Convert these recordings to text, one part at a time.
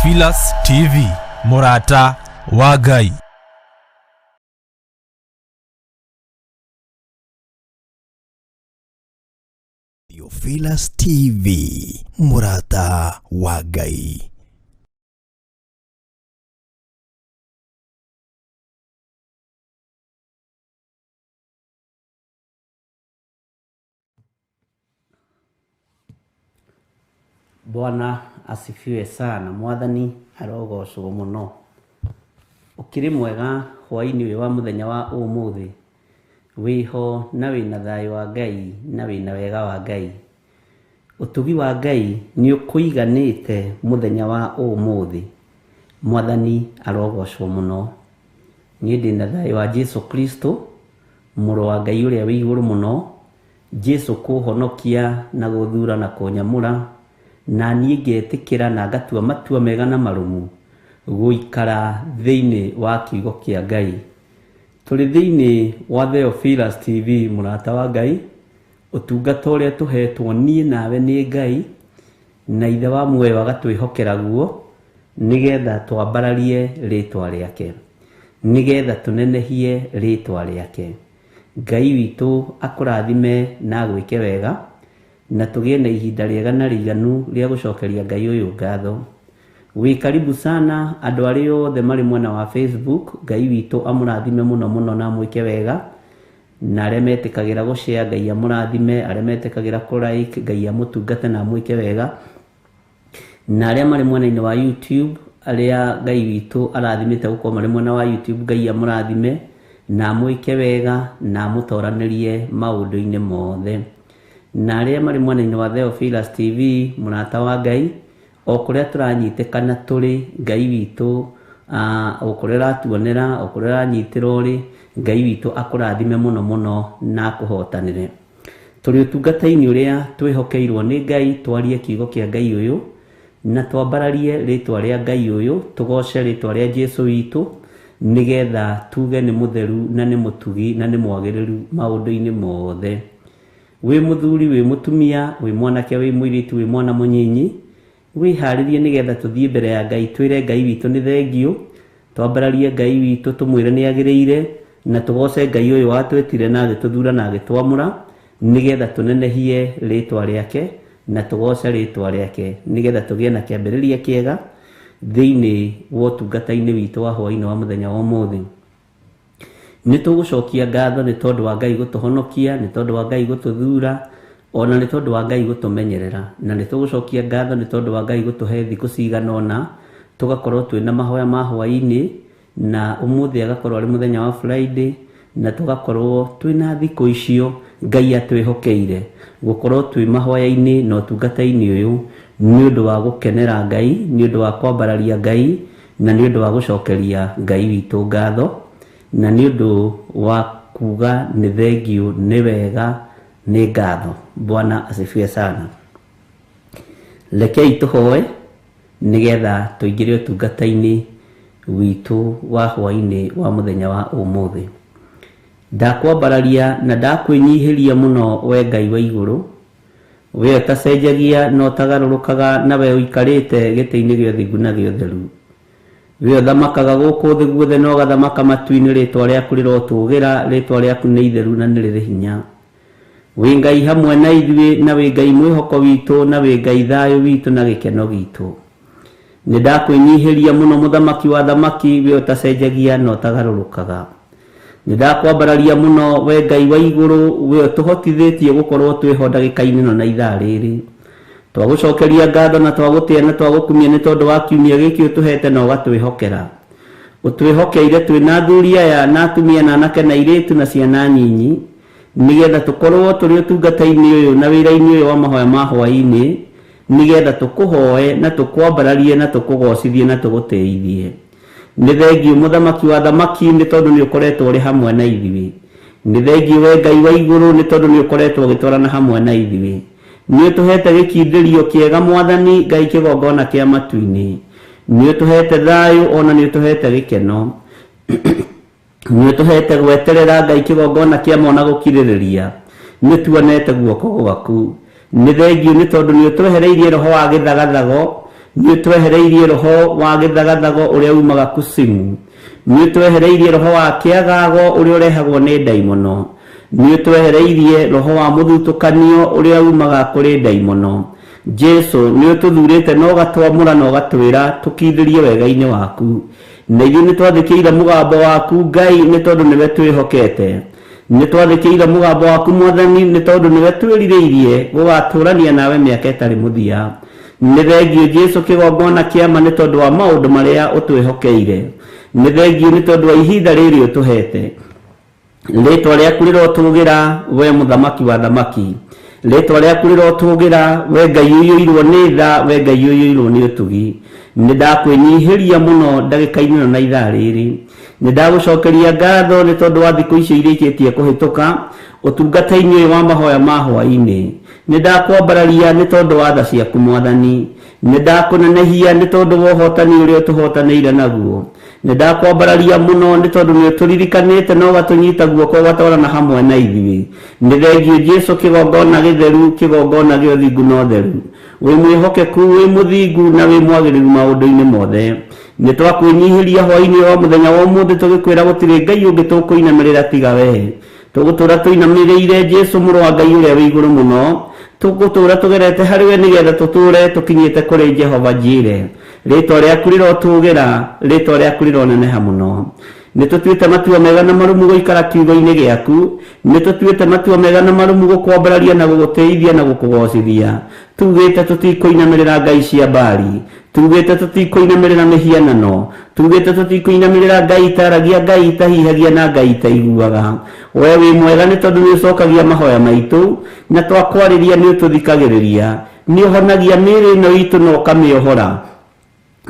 Theophilus TV, mũrata wa Ngai. Theophilus TV, mũrata wa Ngai. Bwana asifiwe sana. Mwathani arogocwo mũno. Ũkĩrĩ mwega hwaĩ-inĩ ũyũ wa mũthenya wa ũmũthĩ? Wĩho na wĩna thayũ wa Ngai na wĩna wega wa Ngai. Ũtugi wa Ngai nĩ ũkũiganĩte mũthenya wa ũmũthĩ. Mwathani arogocwo mũno. Niĩ ndĩna thayũ wa Jesu Kristo, mũrũ wa Ngai ũrĩa wĩ igũrũ mũno, Jesu kũhonokia na gũthura na kũnyamũra, na niĩ ngetĩkĩra na ngatua matua mega na marũmu gũikara thĩinĩ wa kiugo kĩa Ngai. Tũrĩ thĩinĩ wa Theophilus TV, mũrata wa Ngai, ũtungata ũrĩa tũhetwo niĩ nawe nĩ Ngai, na Ithe wa muoyo agatwĩhokera guo, nĩgetha twambararie rĩtwa rĩake, nĩgetha tũnenehie rĩtwa rĩake. Ngai witũ akũrathime na agwĩke wega, na tũgĩe na ihinda rĩega na rĩiganu rĩa gũcokeria Ngai ũyũ ngatho. Wĩ karibu sana andũ arĩa othe marĩ mwena wa Facebook, Ngai witũ amũrathime mũno mũno na amwĩke wega, na arĩa metĩkagĩra gũ-share Ngai amũrathime, arĩa metĩkagĩra kũ-like Ngai amũtungate na amwĩke wega, na arĩa marĩ mwena-inĩ wa YouTube, arĩa Ngai witũ arathimĩte gũkorwo marĩ mwena wa YouTube, Ngai amũrathime na amwĩke wega na amũtoranĩrie maũndũ-inĩ mothe. Na arĩa marĩ mwena-inĩ wa Theophilus TV, mũrata wa Ngai, o kũrĩa tũranyitĩkana tũrĩ, Ngai witũ o kũrĩa ũratuonera, o kũrĩa ũranyitĩra ũrĩ, Ngai witũ akũrathime mũno mũno na akũhotanĩre. Tũrĩ ũtungata-inĩ ũrĩa twĩhokeirwo nĩ Ngai, twarie kiugo kĩa Ngai ũyũ, na twambararie rĩtwa rĩa Ngai ũyũ, tũgoce rĩtwa rĩa Jesu witũ, nĩgetha tuge nĩ mũtheru na nĩ mũtugi na nĩ mwagĩrĩru maũndũ-inĩ mothe. Wĩ mũthuri, wĩ mũtumia, wĩ mwanake, wĩ mũirĩtu, wĩ mwana mũnyinyi, wĩharĩrie nĩgetha tũthiĩ mbere ya Ngai, twĩre Ngai witũ nĩ thengiũ, twambararie Ngai witũ tũmwĩre nĩ agĩrĩire, na tũgoce Ngai ũyũ watwĩtire na agĩtũthura na agĩtwamũra, nĩgetha tũnenehie rĩtwa rĩake na tũgoce rĩtwa rĩake, nĩgetha tũgĩe na kĩambĩrĩria kĩega thĩinĩ wa ũtungata-inĩ witũ wa hwaĩ-inĩ wa mũthenya wa ũmũthĩ. Nĩ tũgũcokia ngatho nĩ tondũ wa Ngai gũtũhonokia, nĩ tondũ wa Ngai gũtũthura, ona nĩ tondũ wa Ngai gũtũmenyerera, na nĩ tũgũcokia ngatho nĩ tondũ wa Ngai gũtũhe thikũ cigana ũna tũgakorwo twĩna mahoya ma hwaĩ-inĩ, na ũmũthĩ agakorwo arĩ mũthenya wa Friday, na tũgakorwo twĩna thikũ icio Ngai atwĩhokeire gũkorwo twĩ mahoya-inĩ na ũtungata-inĩ ũyũ nĩ ũndũ wa gũkenera Ngai, nĩ ũndũ wa kwambararia Ngai, na nĩ ũndũ wa gũcokeria Ngai witũ ngatho, na nĩ ũndũ wa kuga nĩ thengiũ, nĩ wega, nĩ ngatho. Bwana asifiwe sana. Rekei tũhoe nĩgetha tũingĩre ũtungata-inĩ witũ wa hwaĩ-inĩ wa mũthenya wa ũmũthĩ. Ndakwambararia na ndakwĩnyihĩria mũno we Ngai wa igũrũ, we ũtacenjagia na ũtagarũrũkaga, na we ũikarĩte gĩtĩ-inĩ gĩa ũthingu na gĩa ũtheru. We ũthamakaga gũkũ thĩ guothe na ũgathamaka matu-inĩ, rĩtwa rĩaku rĩrotũgĩra, rĩtwa rĩaku nĩ itheru na nĩ rĩrĩ hinya. Wĩ Ngai hamwe na ithuĩ, na wĩ Ngai mwĩhoko witũ, na wĩ Ngai thayũ witũ na gĩkeno gitũ. Nĩ ndakwĩnyihĩria mũno mũthamaki wa thamaki, we ũtacenjagia na ũtagarũrũkaga. Nĩ ndakwambararia mũno we Ngai wa igũrũ, we ũtũhotithĩtie gũkorwo twĩho ndagĩka-inĩ ĩno na ithaa rĩrĩ. Twagũcokeria ngatho na twagũtĩa na twagũkumia nĩ tondũ wa kiumia gĩkĩ ũtũhete na ũgatwĩhokera. Ũtwĩhokeire twĩna athuri aya na atumia na anake na airĩtu na ciana nyinyi, nĩgetha tũkorwo tũrĩ ũtungata-inĩ ũyũ na wĩra-inĩ ũyũ wa mahoya ma hwaĩ-inĩ, nĩgetha tũkũhoe na tũkwambararie na tũkũgocithie na tũgũtĩithie. Nĩ thengiũ mũthamaki wa thamaki nĩ tondũ nĩ ũkoretwo ũrĩ hamwe na ithuĩ. Nĩ thengiũ we Ngai wa igũrũ nĩ tondũ nĩ ũkoretwo ũgĩtwarana hamwe na ithuĩ. Nĩ ũtũhete gĩkindĩrio kĩega Mwathani Ngai kĩgongona kĩa matu-inĩ. Nĩ ũtũhete thayũ ona nĩ ũtũhete gĩkeno. Nĩ ũtũhete gweterera Ngai kĩgongona kĩa mona gũkirĩrĩria. Nĩ tuonete guoko gwaku. Nĩ thengiũ nĩ tondũ nĩ ũtwehereirie roho wa gĩthagathago, Nĩ ũtwehereirie roho wa gĩthagathago ũrĩa umaga kusimu. Nĩ ũtwehereirie roho wa kĩagago ũrĩa ũrehagwo nĩ ndaimono. Nĩ ũtwehereirie roho wa mũthutũkanio ũrĩa umaga kũrĩ ndaimono. Jesu nĩ ũtũthurĩte na ũgatwamũra na ũgatwĩra tũkindĩrie wega-inĩ waku. Na ithuĩ nĩ twathĩkĩire mũgambo waku Ngai nĩ tondũ nĩwe twĩhokete. Nĩ twathĩkĩire mũgambo waku Mwathani nĩ tondũ nĩwe twĩrirĩirie gũgatũrania nawe mĩaka ĩtarĩ mũthia. Nĩ thengio Jesu kĩgongona kĩama nĩ tondũ wa maũndũ marĩa ũtwĩhokeire. Nĩ thengio nĩ tondũ wa ihinda rĩrĩ ũtũhete. Rĩtwa rĩaku rĩrotũgĩra we mũthamaki wa thamaki. Rĩtwa rĩaku rĩrotũgĩra we Ngai ũiyũirwo nĩ tha, we Ngai ũiyũirwo nĩ ũtugi. Nĩ ndakwĩnyihĩria mũno ndagĩka-inĩ ĩno na ithaa rĩrĩ. Nĩ ndagũcokeria ngatho nĩ tondũ wa thikũ icio irĩkĩtie kũhĩtũka ũtungata-inĩ ũyũ wa mahoya ma hwaĩ-inĩ. Nĩ ndakwambararia nĩ tondũ wa tha ciaku Mwathani. Nĩ ndakũnenehia nĩ tondũ wa ũhotani ũrĩa ũtũhotanĩire naguo. Nĩ ndakwambararia mũno nĩ tondũ nĩ ũtũririkanĩte na ũgatũnyita guoko ũgatwarana hamwe na ithuĩ. Nĩ thengio Jesu kĩgongona gĩtheru, kĩgongona gĩa ũthingu na ũtheru. Wĩ mwĩhokeku, wĩ mũthingu na wĩ mwagĩrĩru maũndũ-inĩ mothe. Nĩ twakwĩnyihĩria hwaĩ-inĩ wa mũthenya wa ũmũthĩ tũgĩkwĩra gũtirĩ Ngai ũngĩ tũkũinamĩrĩra tiga we. Tũgũtũra tũinamĩrĩire Jesu mũrũ wa Ngai ũrĩa wĩ igũrũ mũno. Tũgũtũra tũgerete harĩ we nĩgetha tũtũre tũkinyĩte kũrĩ Jehova Jire. Rĩtwa rĩaku rĩrotũgĩra, rĩtwa rĩaku rĩroneneha mũno. Nĩ tũtuĩte matua mega na marũmu gũikara kiugo-inĩ gĩaku. Nĩ tũtuĩte matua mega na marũmu gũkwambararia na gũgũtĩithia na gũkũgocithia. Tugĩte tũtikũinamĩrĩra ngai cia Baali. Tugĩte tũtikũinamĩrĩra mĩhianano. Tugĩte tũtikũinamĩrĩra ngai itaragia, ngai itahihagia na ngai itaiguaga. We wĩ mwega nĩ tondũ nĩ ũcokagia mahoya maitũ, na twakwarĩria nĩ ũtũthikagĩrĩria. Nĩ ũhonagia mĩĩrĩ ĩno itũ na ũkamĩohora.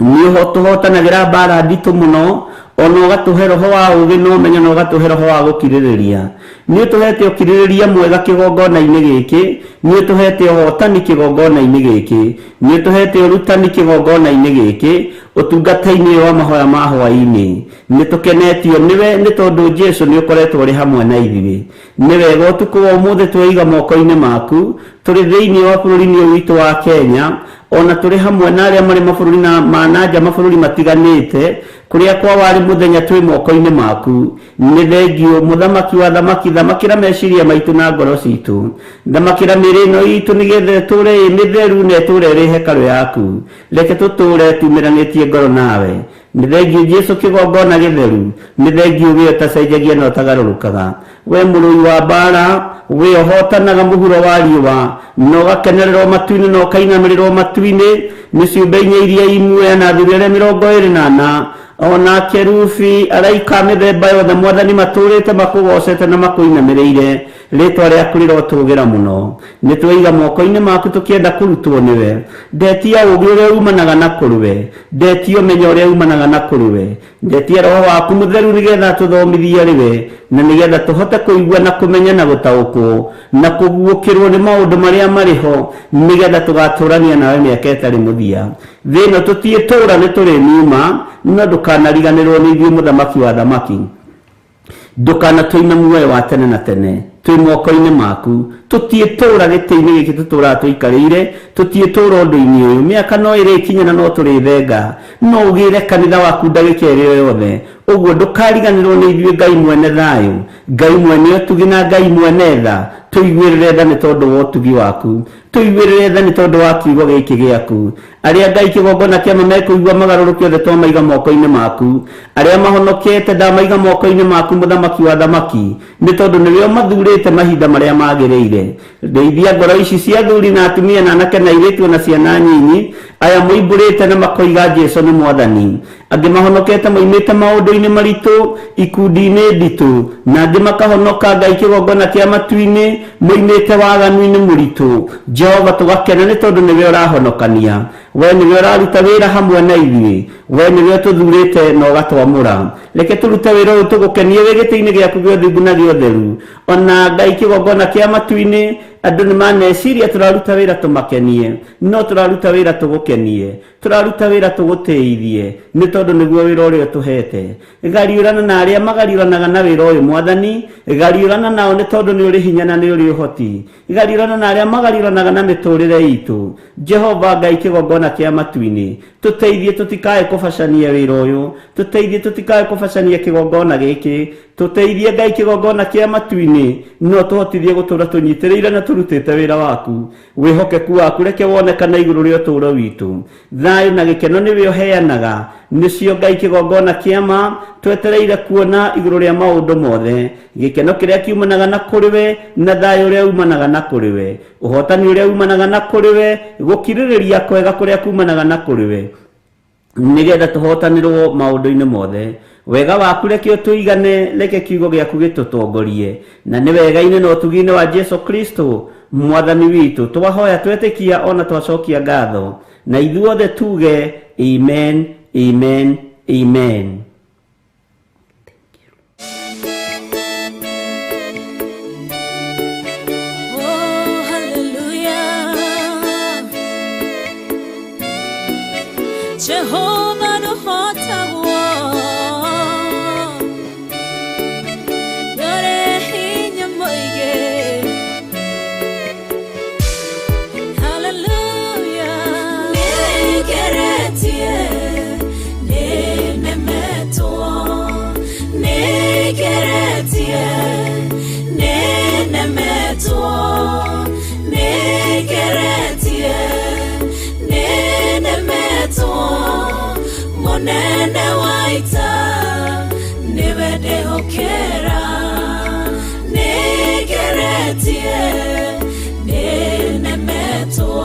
Nĩ tũhotanagĩra mbara nditũ mũno, ona ũgatũhe roho wa ũũgĩ na ũmenyo na ũgatũhe roho wa gũkirĩrĩria. Nĩ ũtũhete ũkirĩrĩria mwega kĩgongona-inĩ gĩkĩ, nĩ ũtũhete ũhotani kĩgongona-inĩ gĩkĩ, nĩ ũtũhete ũrutani kĩgongona-inĩ gĩkĩ, ũtungata-inĩ wa mahoya ma hwaĩ-inĩ. Nĩ tũkenetio nĩwe nĩ tondũ Jesu nĩ ũkoretwo ũrĩ hamwe na ithuĩ. Nĩ wega ũtukũ wa ũmũthĩ tweiga moko-inĩ maku, tũrĩ thĩinĩ wa bũrũri-inĩ ũyũ witũ wa Kenya, ona tũrĩ hamwe na arĩa marĩ mabũrũri na ma nanja mabũrũri matiganĩte, kũrĩa kwa warĩ mũthenya twĩ moko-inĩ maku. Nĩ thengio mũthamaki wa thamaki, thamakĩra meciria maitũ na ngoro citũ. Thamakĩra mĩĩrĩ ĩno itũ nĩgetha ĩtũũre ĩ mĩtheru na ĩtũũre ĩrĩ hekarũ yaku. Reke tũtũũre tumĩranĩtie ngoro nawe. Nĩ thengio Jesu kĩgongona gĩtheru. Nĩ thengio we ũtacenjagia na ũtagarũrũkaga. We mũrũi wa mbara, we ũhotanaga mũhuro wa riũa, na ũgakenererwo matu-inĩ na ũkainamĩrĩrwo matu-inĩ nĩ ciũmbe inya iria imwe na athuri arĩa 24, ona kerubi, araika mĩthemba yothe Mwathani matũũrĩte makũgocete na makũinamĩrĩire. Rĩtwa rĩaku rĩrotũgĩra mũno. Nĩ tweiga moko-inĩ maku tũkĩenda kũrutwo nĩwe. Ndetia ũũgĩ ũrĩa umanaga na kũrĩ we. Ndetia ũmenyo ũrĩa umanaga na kũrĩ we. Ndetia roho waku mũtheru nĩgetha tũthomithie arĩ we, na nĩgetha tũhote kũigua na kũmenya na gũtaũkwo na kũguũkĩrwo nĩ maũndũ marĩa marĩ ho, nĩgetha tũgatũrania nawe mĩaka ĩtarĩ mũthia. Thĩ ĩno tũtiĩtũũra nĩ tũrĩmiuma, no ndũkanariganĩrwo nĩ ithuĩ mũthamaki wa thamaki. Ndũkanatũime muoyo wa tene na tene. Twĩ moko-inĩ maku. Tũtiĩtũũra gĩtĩ-inĩ gĩkĩ tũtũũraga tũikarĩire, tũtiĩtũũra ũndũ-inĩ ũyũ. Mĩaka no ĩrĩkinya na no tũrĩthenga. No ũgĩre kanitha waku ndagĩka ĩrĩa yothe. Ũguo ndũkariganĩrwo nĩ ithuĩ Ngai mwene thayũ, Ngai mwene ũtugi na Ngai mwene tha. Tũiguĩrĩre tha nĩ tondũ wa ũtugi waku. Tũiguĩrĩre tha nĩ tondũ wa kiugo gĩkĩ gĩaku. Arĩa Ngai kĩgongona kĩama mekũigua magarũrũke othe twamaiga moko-inĩ maku. Arĩa mahonokete ndamaiga moko-inĩ maku mũthamaki wa thamaki, nĩ tondũ nĩwe ũmathurĩte mahinda marĩa magĩrĩire. Ndeithia ngoro ici cia athuri na atumia na anake na airĩtu na ciana nyinyi, aya moimbũrĩte na makoiga Jesu nĩ Mwathani. Angĩ mahonokete moimĩte maũndũ-inĩ maritũ, ikundi-inĩ nditũ, na angĩ makahonoka Ngai kĩgongona kĩa matu-inĩ, moimĩte waganu-inĩ mũritũ. Jehova tũgakena nĩ tondũ nĩwe ũrahonokania. We nĩwe ũraruta wĩra hamwe na ithuĩ. We nĩwe ũtũthurĩte na ũgatwamũra. Reke tũrute wĩra ũyũ tũgũkenie wĩ gĩtĩ-inĩ gĩaku gĩa ũthingu na gĩa ũtheru. Ona Ngai kĩgongona kĩa matu-inĩ, andũ nĩ maneciria tũraruta wĩra tũmakenie, no tũraruta wĩra tũgũkenie, tũraruta wĩra tũgũtĩithie, nĩ tondũ nĩguo wĩra ũrĩa ũtũhete. Gariũrana na arĩa magariũranaga na wĩra ũyũ Mwathani, gariũrana nao nĩ tondũ nĩ ũrĩ hinya na nĩ ũrĩ ũhoti. Gariũrana na arĩa magariũranaga na mĩtũrĩre itũ. Jehova Ngai kĩgongona kĩgongona kĩa matu-inĩ. Tũteithie tũtikae kũbacania wĩra ũyũ, tũteithie tũtikae kũbacania kĩgongona gĩkĩ, tũteithie Ngai kĩgongona kĩa matu-inĩ, no tũhotithie gũtũra tũnyitĩrĩire na tũrutĩte wĩra waku. Wĩhokeku waku reke wonekane igũrũ rĩa ũtũũro witũ. Thayũ na gĩkeno nĩwe ũheanaga, nĩcio Ngai kĩgongona kĩa ma twetereire kuona igũrũ rĩa maũndũ mothe. Gĩkeno kĩrĩa kiumanaga na kũrĩ we, na thayũ ũrĩa umanaga na kũrĩ we, ũhotani ũrĩa umanaga na kũrĩ we, gũkirĩrĩria kwega kũrĩa kumanaga na kũrĩ we, nĩgetha tũhotanĩrwo maũndũ-inĩ mothe. Wega waku reke ũtũigane, reke kiugo gĩaku gĩtũtongorie, na nĩ wega-inĩ na ũtugi-inĩ wa Jesu Kristo mwathani witũ twahoya twetĩkia ona twacokia ngatho, na ithuothe tuge amen, amen, amen. Oh, hallelujah. Jehovah no hotagwo Yore hinya moige. Hallelujah. Nĩngeretie, nĩnemetwo. Nĩngeretie, nĩnemetwo. Nĩngeretie, nĩnemetwo. Mũnene wa ita nĩwe ndĩhokera. Nĩngeretie, nĩnemetwo.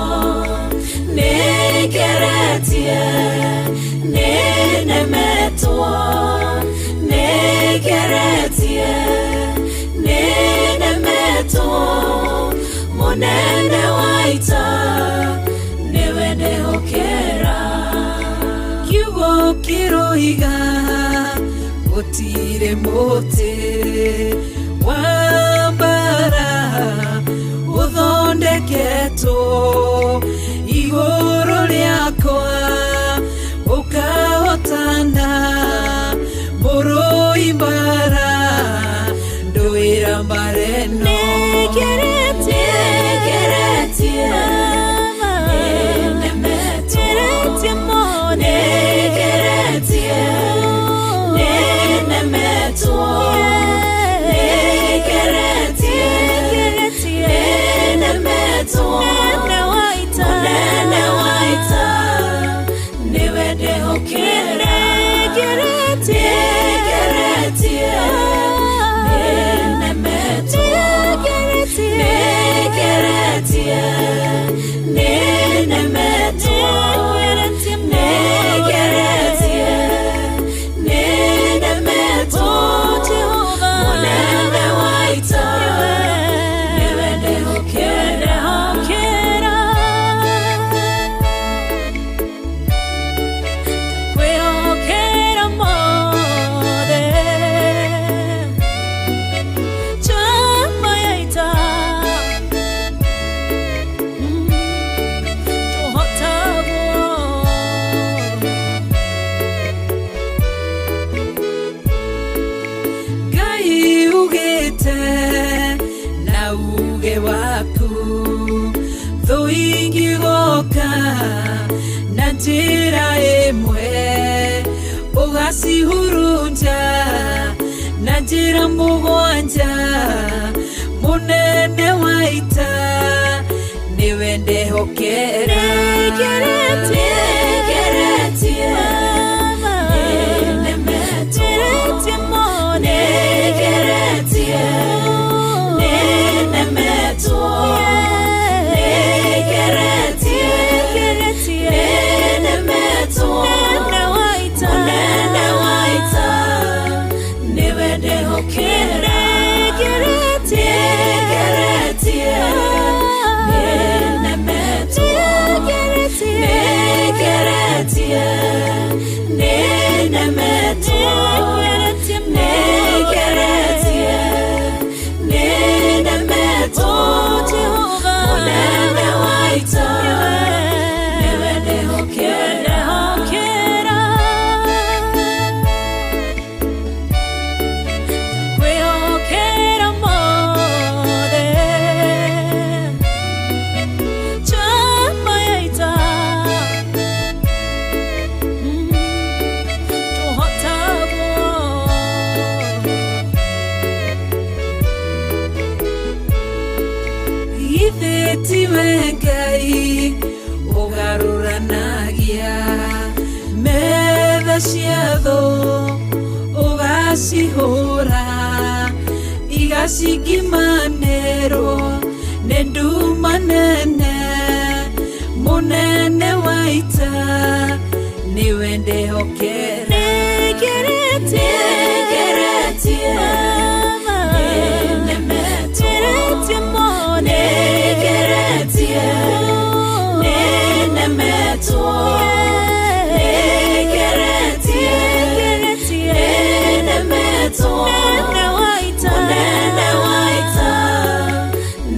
Nĩngeretie, nĩnemetwo. Nĩngeretie, nĩnemetwo. Mũnene wa ita nĩwe ndĩhokera. Kiugo kĩroiga gũtirĩ mũtĩ wa mbara ũthondeketwo igũrũ rĩakwa ũkahotana mũrũi mbara ndũĩra mbara ĩno. Nĩngeretie, nĩnemetwo. Nĩngeretie, nĩnemetwo. Nĩngeretie, nĩnemetwo. Mũnene wa ita nĩwe ndĩhokera. Nĩngeretie, nĩnemetwo. Nĩngeretie, nĩnemetwo. Nĩngeretie, nĩnemetwo. Mũnene wa ita nĩwe ndĩhokera. Kwĩhokera mothe Chama ya ita tũhotagwo. Ngai ugĩte na uge waku thũ ingĩgoka na njĩra ĩmwe ũgacihurunja na njĩra mũgwanja. Mũnene wa ita nĩwe ndehokera. Nĩngeretie, nĩnemetwo. Nĩngeretie, nĩnemetwo. Nĩngeretie, nĩnemetwo. Mũnene wa ita nĩwe ndĩhokera. Nĩngeretie, nĩnemetwo. Nĩngeretie, nĩnemetwo. Nĩngeretie, nĩnemetwo. Mũnene wa ita nĩwe ndĩhokera. Kwĩhokera mothe Chama ya ita Githĩ tiwe Ngai ũgarũranagia metha cia thũ, ũgacihũra igacingimanĩrwo nĩ nduma nene. Mũnene wa ita nĩwe ndĩhokera. Nĩngeretie, nĩnemetwo, nĩngeretie, nĩnemetwo, nĩngeretie, nĩnemetwo. Mũnene wa ita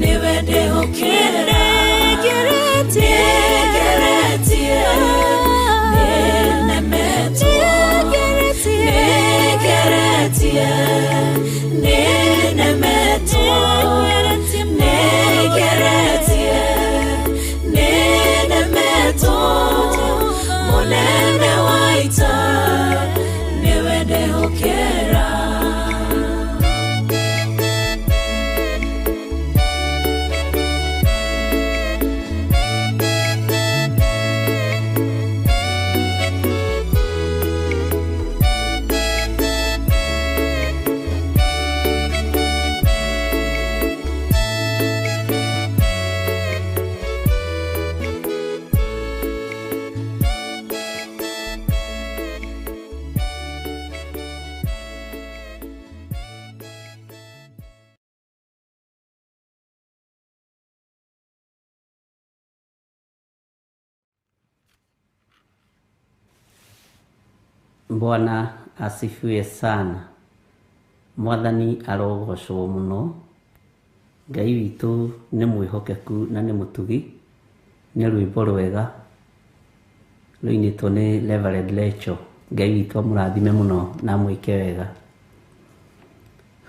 nĩwe ndĩhokera. Nĩngeretie, nĩnemetwo, nĩngeretie, nĩnemetwo, nĩngeretie, nĩnemetwo. Mũnene wa ita nĩwe ndĩhokera. Bwana asifiwe sana. Mwathani arogocwo mũno. Ngai witũ nĩ mwĩhokeku na nĩ mũtugi. Nĩ rwĩmbo rwega rũinĩtwo nĩ Reverend Lecho. Ngai witũ amũrathime mũno na amwĩke wega.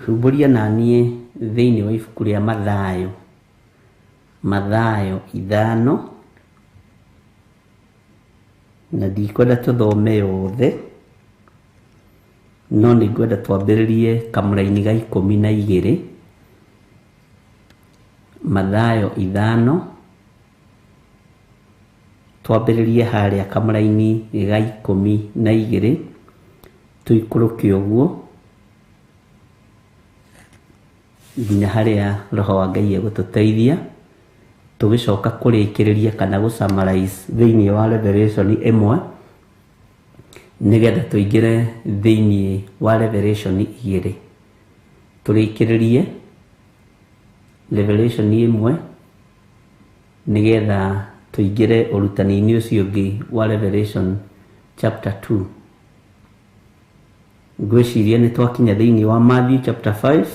Humbũria na niĩ thĩinĩ wa ibuku rĩa Mathayo, Mathayo 5, na ndikwenda tũthome yothe, no nĩngwenda twambĩrĩrie kamũraini ga 12. Mathayo 5, twambĩrĩrie harĩa kamũraini ga 12, tũikũrũke ũguo nginya harĩa Roho wa Ngai egũtũteithia, tũgĩcoka kũrĩkĩrĩria kana gũ summarize thĩinĩ wa Revelation 1, nĩgetha tũingĩre thĩinĩ wa Revelation 2. Tũrĩkĩrĩrie Revelation 1 nĩgetha tũingĩre ũrutani-inĩ ũcio ũngĩ wa Revelation chapter 2. Ngwĩciria nĩ twakinya thĩinĩ wa Matthew chapter 5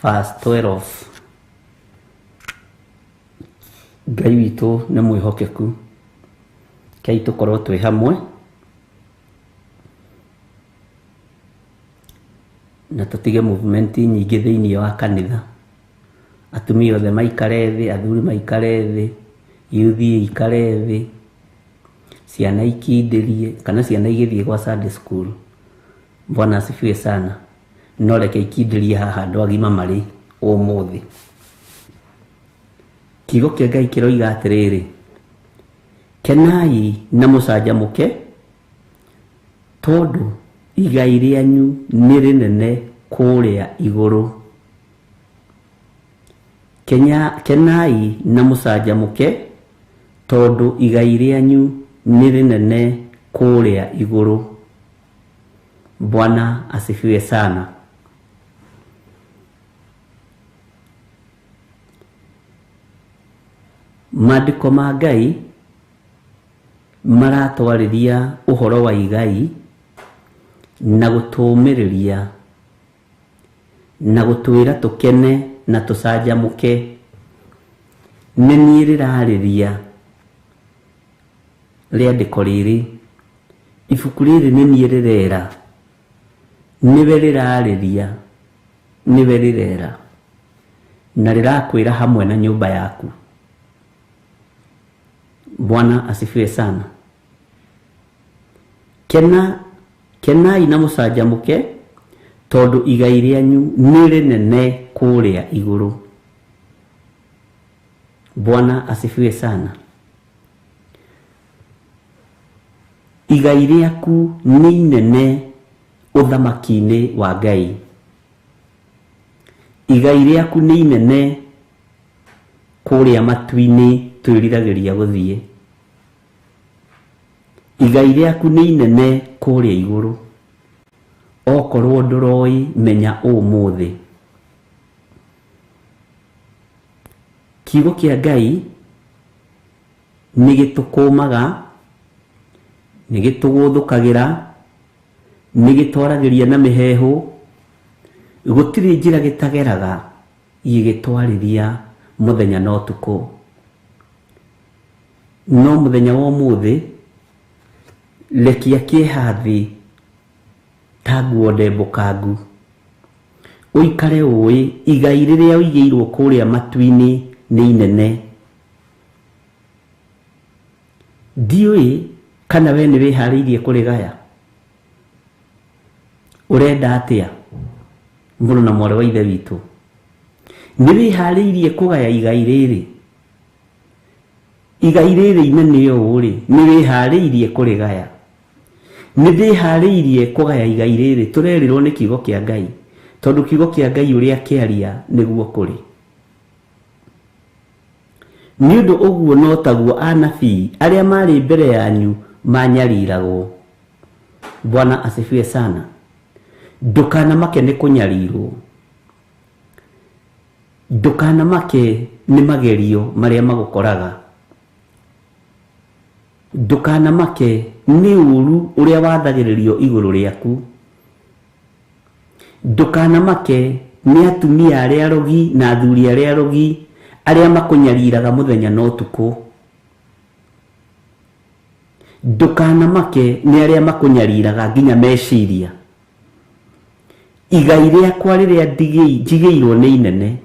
verse 12. Ngai witũ nĩ mwĩhokeku. Kei tũkorwo twĩ hamwe na tũtige movement nyingĩ thĩinĩ wa kanitha. Atumia othe maikare thĩ, athuri maikare thĩ, youth ikare thĩ, ciana ikindĩrie, kana ciana igĩthiĩ gwa Sunday school. Bwana asifiwe sana. No reke ikindĩrie haha andũ agima marĩ ũmũthĩ. Kiugo kĩa Ngai kĩroiga atĩrĩrĩ, kenai na mũcanjamũke, tondũ igai rĩanyu nĩ rĩnene kũrĩa igũrũ. Kenai na mũcanjamũke, tondũ igai rĩanyu nĩ rĩnene kũrĩa igũrũ. Bwana asifiwe sana. Maandĩko ma Ngai maratwarĩria ũhoro wa igai na gũtũũmĩrĩria na gũtwĩra tũkene na tũcanjamũke. Nĩ niĩ rĩrarĩria rĩandĩko rĩrĩ, ibuku rĩrĩ nĩ niĩ rĩrera, nĩwe rĩrarĩria, nĩwe rĩrera, na rĩrakwĩra hamwe na nyũmba yaku. Bwana asifiwe sana. Kenai na mũcanjamũke, tondũ igai rĩanyu nĩ rĩnene kũrĩa igũrũ. Bwana asifiwe sana. Igai rĩaku nĩ inene ũthamaki-inĩ wa Ngai. Igai rĩaku nĩ inene kũrĩa matu-inĩ twĩriragĩria gũthiĩ. Igai rĩaku nĩ inene kũrĩa igũrũ. Okorwo ndũroĩ menya ũmũthĩ. Kiugo kĩa Ngai nĩ gĩtũkũmaga, nĩ gĩtũgũthũkagĩra, nĩ gĩtwaragĩria na mĩheehũ. Gũtirĩ njĩra gĩtageraga gĩgĩtwarĩria mũthenya na ũtukũ. No mũthenya wa ũmũthĩ rekia kĩeha thĩ ta nguo ndembũkangu. Ũikare ũĩ igai rĩrĩa ũigĩirwo kũrĩa matu-inĩ nĩ inene. Ndiũĩ kana we nĩ wĩharĩirie kũrĩgaya. Ũrenda atĩa mũrũ na mwarĩ wa ithe witũ? Nĩ wĩharĩirie kũgaya igai rĩrĩ? Igai rĩrĩ inene ũũ rĩ, nĩ wĩharĩirie kũrĩgaya? Nĩ ndĩharĩirie kũgaya igai rĩrĩ tũrerirwo nĩ kiugo kĩa Ngai, tondũ kiugo kĩa Ngai ũrĩa kĩaria nĩguo kũrĩ. Nĩ ũndũ ũguo no taguo anabii arĩa marĩ mbere yanyu manyariragwo. Bwana asifiwe sana. Ndũkanamake nĩ kũnyarirwo. Ndũkanamake nĩ magerio marĩa magũkoraga. Ndũkanamake nĩ ũru ũrĩa wathagĩrĩrio igũrũ rĩaku. Ndũkanamake nĩ atumia arĩa arogi na athuri arĩa arogi arĩa makũnyariraga mũthenya na ũtukũ. Ndũkanamake nĩ arĩa makũnyariraga nginya meciria. Igai rĩakwa rĩrĩa njigĩirwo nĩ inene.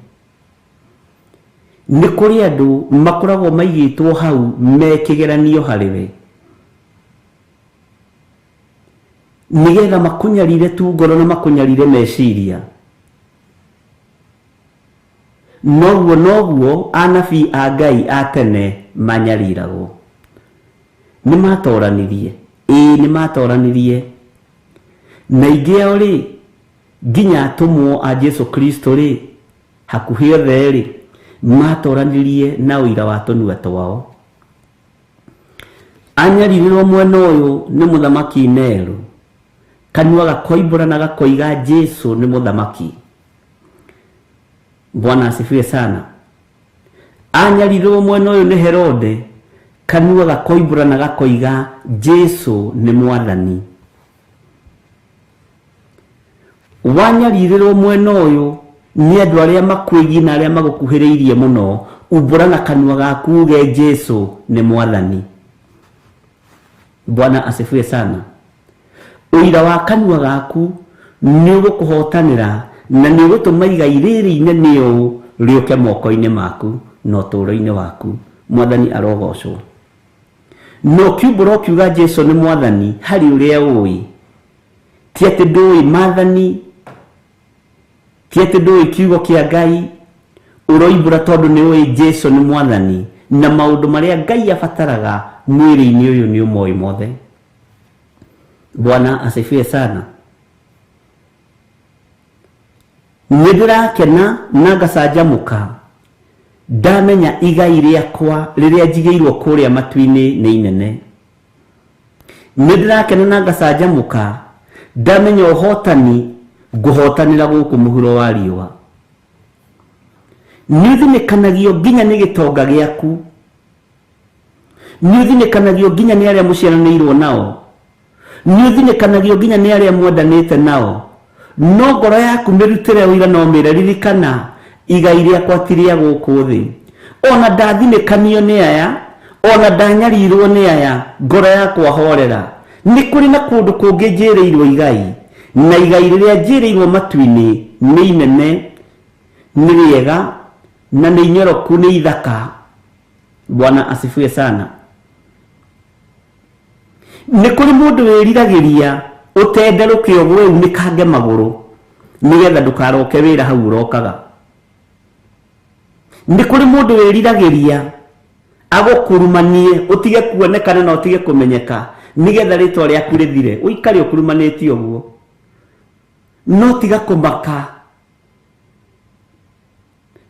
Nĩ kũrĩ andũ makoragwo maigĩtwo hau me kĩgeranio harĩ we, nĩgetha makũnyarire tu ngoro na makũnyarire meciria. Noguo noguo anabii a Ngai a tene manyariragwo. Nĩ matoranirie. Ĩĩ nĩ matoranirie. Na aingĩ ao rĩ, nginya atũmwo a Jesu Kristo rĩ, hakuhĩ othe rĩ, matoranirie na ũira wa tũnua twao. Anyaririrwo mwena ũyũ nĩ mũthamaki Nero, kanua gakoimbũra na gakoiga Jesu nĩ mũthamaki. Bwana asifiwe sana. Anyaririrwo mwena ũyũ nĩ Herode, kanua gakoimbũra na gakoiga Jesu nĩ mwathani. Wanyarirĩrwo mwena ũyũ nĩ andũ arĩa makwĩgiĩ na arĩa magũkuhĩrĩirie mũno, umbũra na kanua gaku uge Jesu nĩ mwathani. Bwana asifiwe sana. Ũira wa kanua gaku nĩ ũgũkũhotanĩra na nĩ ũgũtũma igai rĩrĩ inene ũũ rĩũke moko-inĩ maku na ũtũũro-inĩ waku. Mwathani arogocwo. Na ũkiumbũra ũkiuga Jesu nĩ mwathani harĩ ũrĩa ũĩ, ti atĩ ndũĩ maathani, ti atĩ ndũĩ kiugo kĩa Ngai, ũroimbũra tondũ nĩ ũĩ Jesu nĩ mwathani na maũndũ marĩa Ngai abataraga mwĩrĩ-inĩ ũyũ nĩ ũmoĩ mothe. Bwana asifiwe sana. Nĩ ndĩrakena na ngacanjamũka ndamenya igai rĩakwa rĩrĩa njigĩirwo kũrĩa matu-inĩ nĩ inene. Nĩ ndĩrakena na ngacanjamũka ndamenya ũhotani ngũhotanĩra gũkũ mũhuro wa riũa. Nĩ ũthinĩkanagio nginya nĩ gĩtonga gĩaku. Nĩ ũthinĩkanagio nginya nĩ arĩa mũciaranĩirwo nao. Nĩ ũthinĩkanagio nginya nĩ arĩa mwendanĩte nao. No ngoro yaku mĩrutĩre ũira no mĩre, ririkana igai rĩakwa ti rĩa gũkũ thĩ. Ona ndathinĩkanio nĩ aya, ona ndanyarirwo nĩ aya, ngoro yakwa horera. Nĩ kũrĩ na kũndũ kũngĩ njĩrĩirwo igai, na igai rĩrĩa njĩrĩirwo matu-inĩ nĩ inene, nĩ rĩega, na nĩ inyoroku, nĩ ithaka. Bwana asifiwe sana. Nĩ kũrĩ mũndũ wĩriragĩria ũtende rũkĩ ũgwe unĩkange magũrũ nĩgetha ndũkaroke wĩra hau ũrokaga. Nĩ kũrĩ mũndũ wĩriragĩria agũkurumanie ũtige kuonekana na ũtige kũmenyeka nĩgetha rĩtwa rĩaku rĩthire, ũikare ũkurumanĩtie ũguo. No tiga kũmaka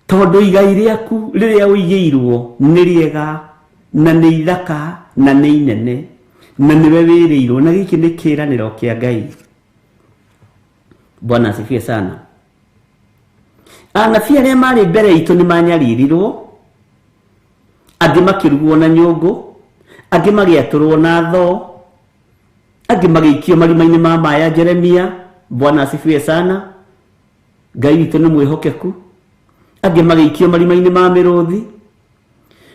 tondũ igai rĩaku rĩrĩa ũigĩirwo nĩ rĩega na nĩ ithaka na nĩ inene na nĩwe wĩrĩirwo, na gĩkĩ nĩ kĩĩranĩro kĩa Ngai. Bwana asifiwe sana. Anabii arĩa marĩ mbere itũ nĩ manyaririrwo, angĩ makĩrugwo na nyũngũ, angĩ magĩatũrwo na thoo, angĩ magĩikio marima-inĩ ma maĩ ya Jeremia. Bwana asifiwe sana. Ngai witũ nĩ mwĩhokeku. Angĩ magĩikio marima-inĩ ma mĩrũthi,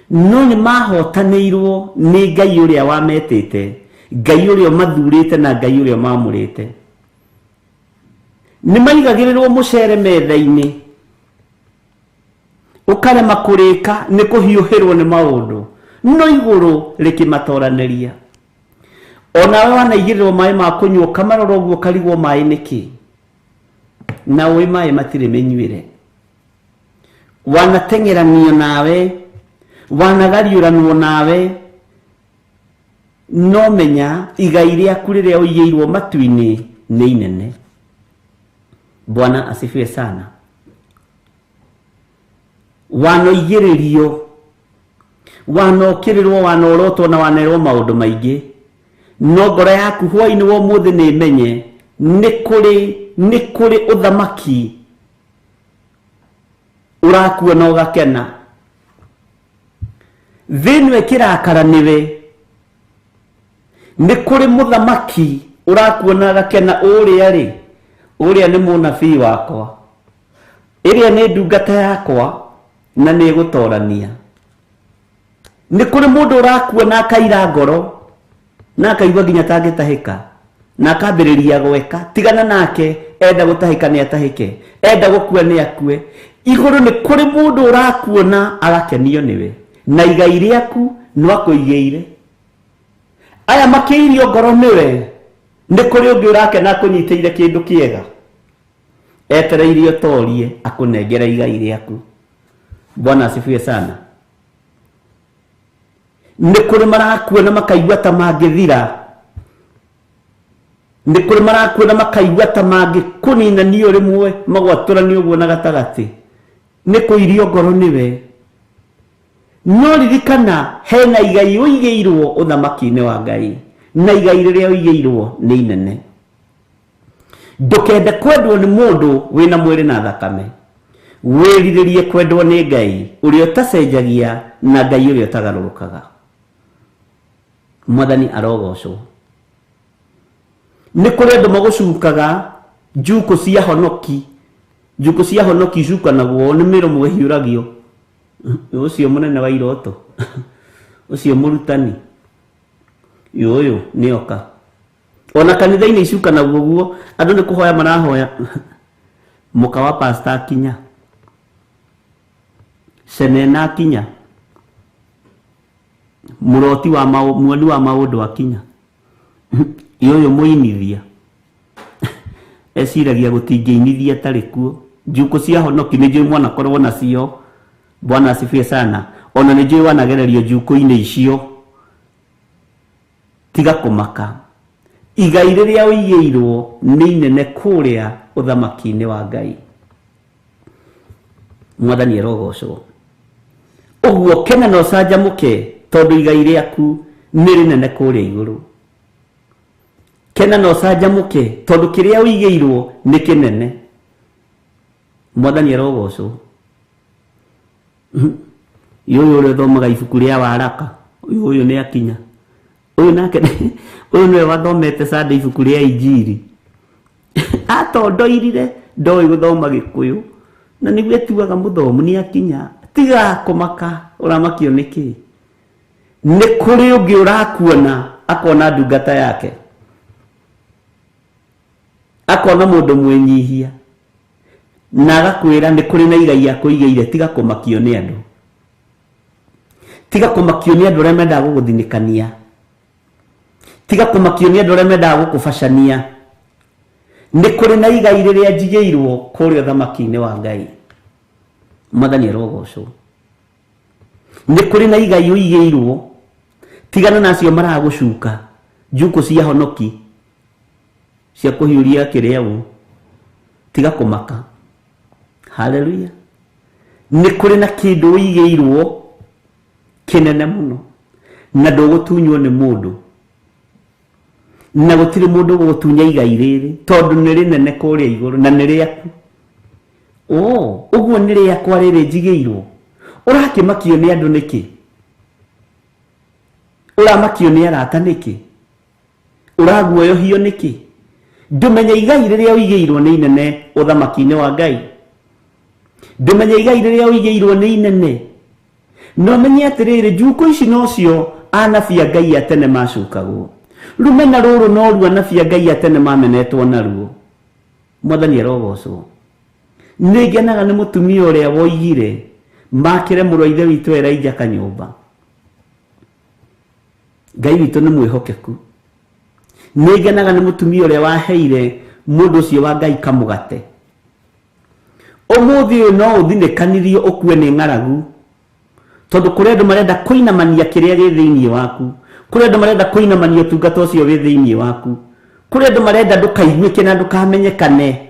no nĩ mahotanĩirwo nĩ Ngai ũrĩa wametĩte, Ngai ũrĩa ũmathurĩte na Ngai ũrĩa ũmamũrĩte. Nĩ maigagĩrĩrwo mũcere metha-inĩ, ũkarema kũrĩka nĩ kũhiũhĩrwo nĩ maũndũ, no igũrũ rĩkĩmatoranĩria. Onawe wanaigĩrĩrwo maĩ ma kũnyua ũkamarora ũguo ũkarigwo maĩ nĩkĩ, na ũĩ maĩ matirĩ mĩnyuĩre. Wanateng'eranio nawe, wanagariũranwo nawe, no menya igai rĩaku rĩrĩa ũigĩirwo matu-inĩ nĩ inene. Bwana asifiwe sana. Wanoigĩrĩrio, wanokĩrĩrwo, wanorotwo na wanerwo maũndũ maingĩ, no ngoro yaku hwaĩ-inĩ wa ũmũthĩ nĩ ĩmenye nĩ kũrĩ ũthamaki ũrakuona ũgakena. Thĩ ĩno ĩkĩrakara nĩwe, nĩ kũrĩ mũthamaki ũrakuona agakena, ũrĩa rĩ, ũrĩa nĩ mũnabii wakwa, ĩrĩa nĩ ndungata yakwa na nĩ ĩgũtorania. Nĩ kũrĩ mũndũ ũrakuona akaira ngoro na akaigua nginya tangĩtahĩka na akambĩrĩria gweka, tigana nake, enda gũtahĩka nĩ atahĩke, enda gũkua nĩ akue. Igũrũ nĩ kũrĩ mũndũ ũrakuona agakenio nĩwe, na igai rĩaku no akũigĩire. Aya makĩirio ngoro nĩwe, nĩ kũrĩ ũngĩ ũrakena akũnyitĩire kĩndũ kĩega, etereirie ũtorie akũnengere igai rĩaku. Bwana asifiwe sana. Nĩ kũrĩ marakuona makaigua ta mangĩthira, nĩ kũrĩ marakuona makaigua ta mangĩkũninanio rĩmwe, magwatũranio ũguo na gatagatĩ, nĩ kũirio ngoro nĩwe. No ririkana hena igai ũigĩirwo ũthamaki-inĩ wa Ngai, na igai rĩrĩa ũigĩirwo nĩ inene. Ndũkende kwendwo nĩ mũndũ wĩna mwĩrĩ na thakame, wĩrirĩrie kwendwo nĩ Ngai ũrĩa ũtacenjagia na Ngai ũrĩa ũtagarũrũkaga. Mwathani arogocwo. Nĩ kũrĩ andũ magũcukaga njukũ cia honoki, njukũ cia honoki icukanagwo nĩ mĩromo ĩhiũragio. Ũcio mũnene wa iroto, ũcio mũrutani, ũyũ nĩ oka. Ona kanitha-inĩ icukanagwo ũguo, andũ nĩ kũhoya marahoya mũka wa pastor akinya, cenena akinya, mũroti wa muoni wa maũndũ akinya, ũyũ mũinithia eciragia gũtingĩinithia atarĩ kuo. Njukũ cia honoki nĩ njũĩ mwanakorwo nacio. Bwana asifiwe sana. Ona nĩ njũĩ wanagererio njukũ-inĩ icio. Tiga kũmaka, igai rĩrĩa ũigĩirwo nĩ inene kũrĩa ũthamaki-inĩ wa Ngai. Mwathani arogocwo. Ũguo kena na ũcanjamũke tondũ igai rĩaku nĩ rĩnene kũrĩa igũrũ. Kena na ũcanjamũke tondũ kĩrĩa ũigĩirwo nĩ kĩnene. Mwathani arogocwo. Ũyũ ũrĩa ũthomaga ibuku rĩa waraka, ũyũ nĩ akinya. Ũyũ nake ũyũ nĩwe wathomete Sunday ibuku rĩa Injiri. Atondoirire ndoĩ gũthoma Gĩkũyũ na nĩguo etuaga mũthomu, nĩ akinya. Tiga kũmaka, ũramakio nĩkĩ? Nĩ kũrĩ ũngĩ ũrakuona akona ndungata yake, akona mũndũ mwĩnyihia na agakwĩra nĩ kũrĩ na igai akũigĩire. Tiga kũmakio nĩ andũ, tiga kũmakio nĩ andũ arĩa mendaga gũgũthinĩkania, tiga kũmakio nĩ andũ arĩa mendaga gũkũbacania. Nĩ kũrĩ na igai rĩrĩa njigĩirwo kũrĩa ũthamaki-inĩ wa Ngai. Mwathani arogocwo. Nĩ kũrĩ na igai ũigĩirwo. Tigana na acio maragũcuka njukũ cia honoki cia kũhiũria kĩrĩa ũ. Tiga kũmaka. Haleluya. Nĩ kũrĩ na kĩndũ ũigĩirwo kĩnene mũno na ndũgũtunywo nĩ mũndũ, na gũtirĩ mũndũ ũgũgũtunya igai rĩrĩ tondũ nĩ rĩnene kũrĩa igũrũ na nĩ rĩaku. Ũguo nĩ rĩakwa rĩrĩ njigĩirwo. Ũrakĩmakio nĩ andũ nĩkĩ? Ũramakio nĩ arata nĩkĩ? Ũraguoyohio nĩkĩ? Ndũmenye igai rĩrĩa ũigĩirwo nĩ inene ũthamaki-inĩ wa Ngai. Ndũmenye igai rĩrĩa ũigĩirwo nĩ inene. No menye atĩrĩrĩ, njukũ ici nocio anabii a Ngai a tene macukagwo. Rũmena rũrũ noruo anabii a Ngai a tene mamenetwo naruo. Mwathani arogocwo. Nĩ ngenaga nĩ mũtumia ũrĩa woigire makĩre mũrũ wa ithe witũ Elijah kanyũmba. Ngai witũ nĩ mwĩhokeku. Nĩ ngenaga nĩ mũtumia ũrĩa waheire mũndũ ũcio wa Ngai kamũgate. Ũmũthĩ ũyũ no ũthinĩkanirio ũkue nĩ ng'aragu, tondũ kũrĩ andũ marenda kũinamania kĩrĩa gĩ thĩinĩ waku, kũrĩ andũ marenda kũinamania ũtungata ũcio wĩ thĩinĩ waku, kũrĩ andũ marenda ndũkaiguĩke na ndũkamenyekane,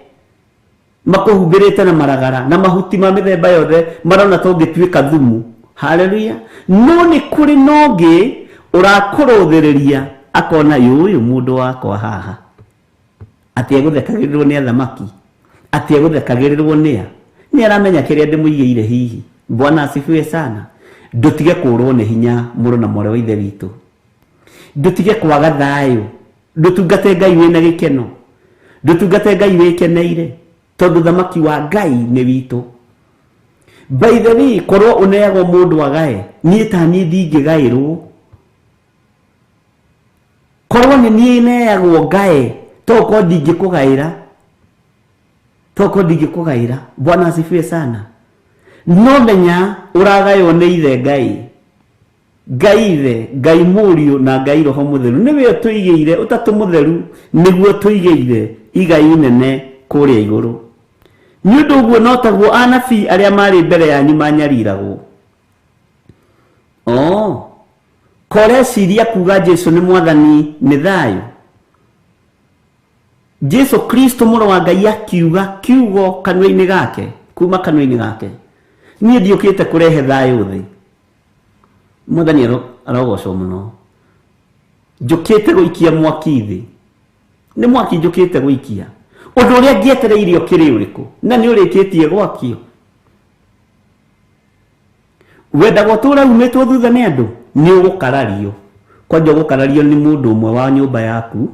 makũhumbĩrĩte na maragara na mahuti ma mĩthemba yothe marona ta ũngĩtuĩka thumu. Haleluya. No nĩ kũrĩ na ũngĩ ũrakũrũthĩrĩria akona yũyũ mũndũ wakwa haha atĩ egũthekagĩrĩrwo nĩ athamaki, atĩ egũthekagĩrĩrwo nĩ a, nĩ aramenya kĩrĩa ndĩmũigĩire hihi. Bwana asifiwe sana. Ndũtige kũrwo nĩ hinya mũrũ na mwarĩ wa ithe witũ. Ndũtige kwaga thayũ. Ndũtungate Ngai wĩna gĩkeno. Ndũtungate Ngai wĩkeneire, tondũ thamaki wa Ngai nĩ witũ. By the way, korwo ũneagwo mũndũ agae, niĩ ta niĩ ndingĩgaĩrwo. Korwo nĩ niĩ neagwo ngae, tokorwo ndingĩkũgaĩra. Tokorwo ndingĩkũgaĩra. Bwana asifiwe sana. No menya ũragaywo nĩ ithe Ngai. Ngai ithe, Ngai mũriũ na Ngai Roho Mũtheru. Nĩwe ũtũigĩire ũtatũ mũtheru, nĩguo ũtũigĩire igai inene kũrĩa igũrũ. Nĩ ũndũ ũguo no taguo anabii arĩa marĩ mbere yanyu manyariragwo. Koreciria kuga Jesu nĩ mwathani nĩ thayũ. Jesu Kristo mũrũ wa Ngai akiuga kiugo kanua-inĩ gake, kuma kanua-inĩ gake, niĩ ndiũkĩte kũrehe thayũ thĩ. Mwathani arogocwo mũno. Njũkĩte gũikia mwaki thĩ. Nĩ mwaki njũkĩte gũikia. Ũndũ ũrĩa ngĩetereire ũkĩrĩ ũrĩkũ? Na nĩ ũrĩkĩtie gwakio. Wendaga ũtũũre umĩtwo thutha nĩ andũ, nĩ ũgũkarario. Kwanja ũgũkarario nĩ mũndũ ũmwe wa nyũmba yaku,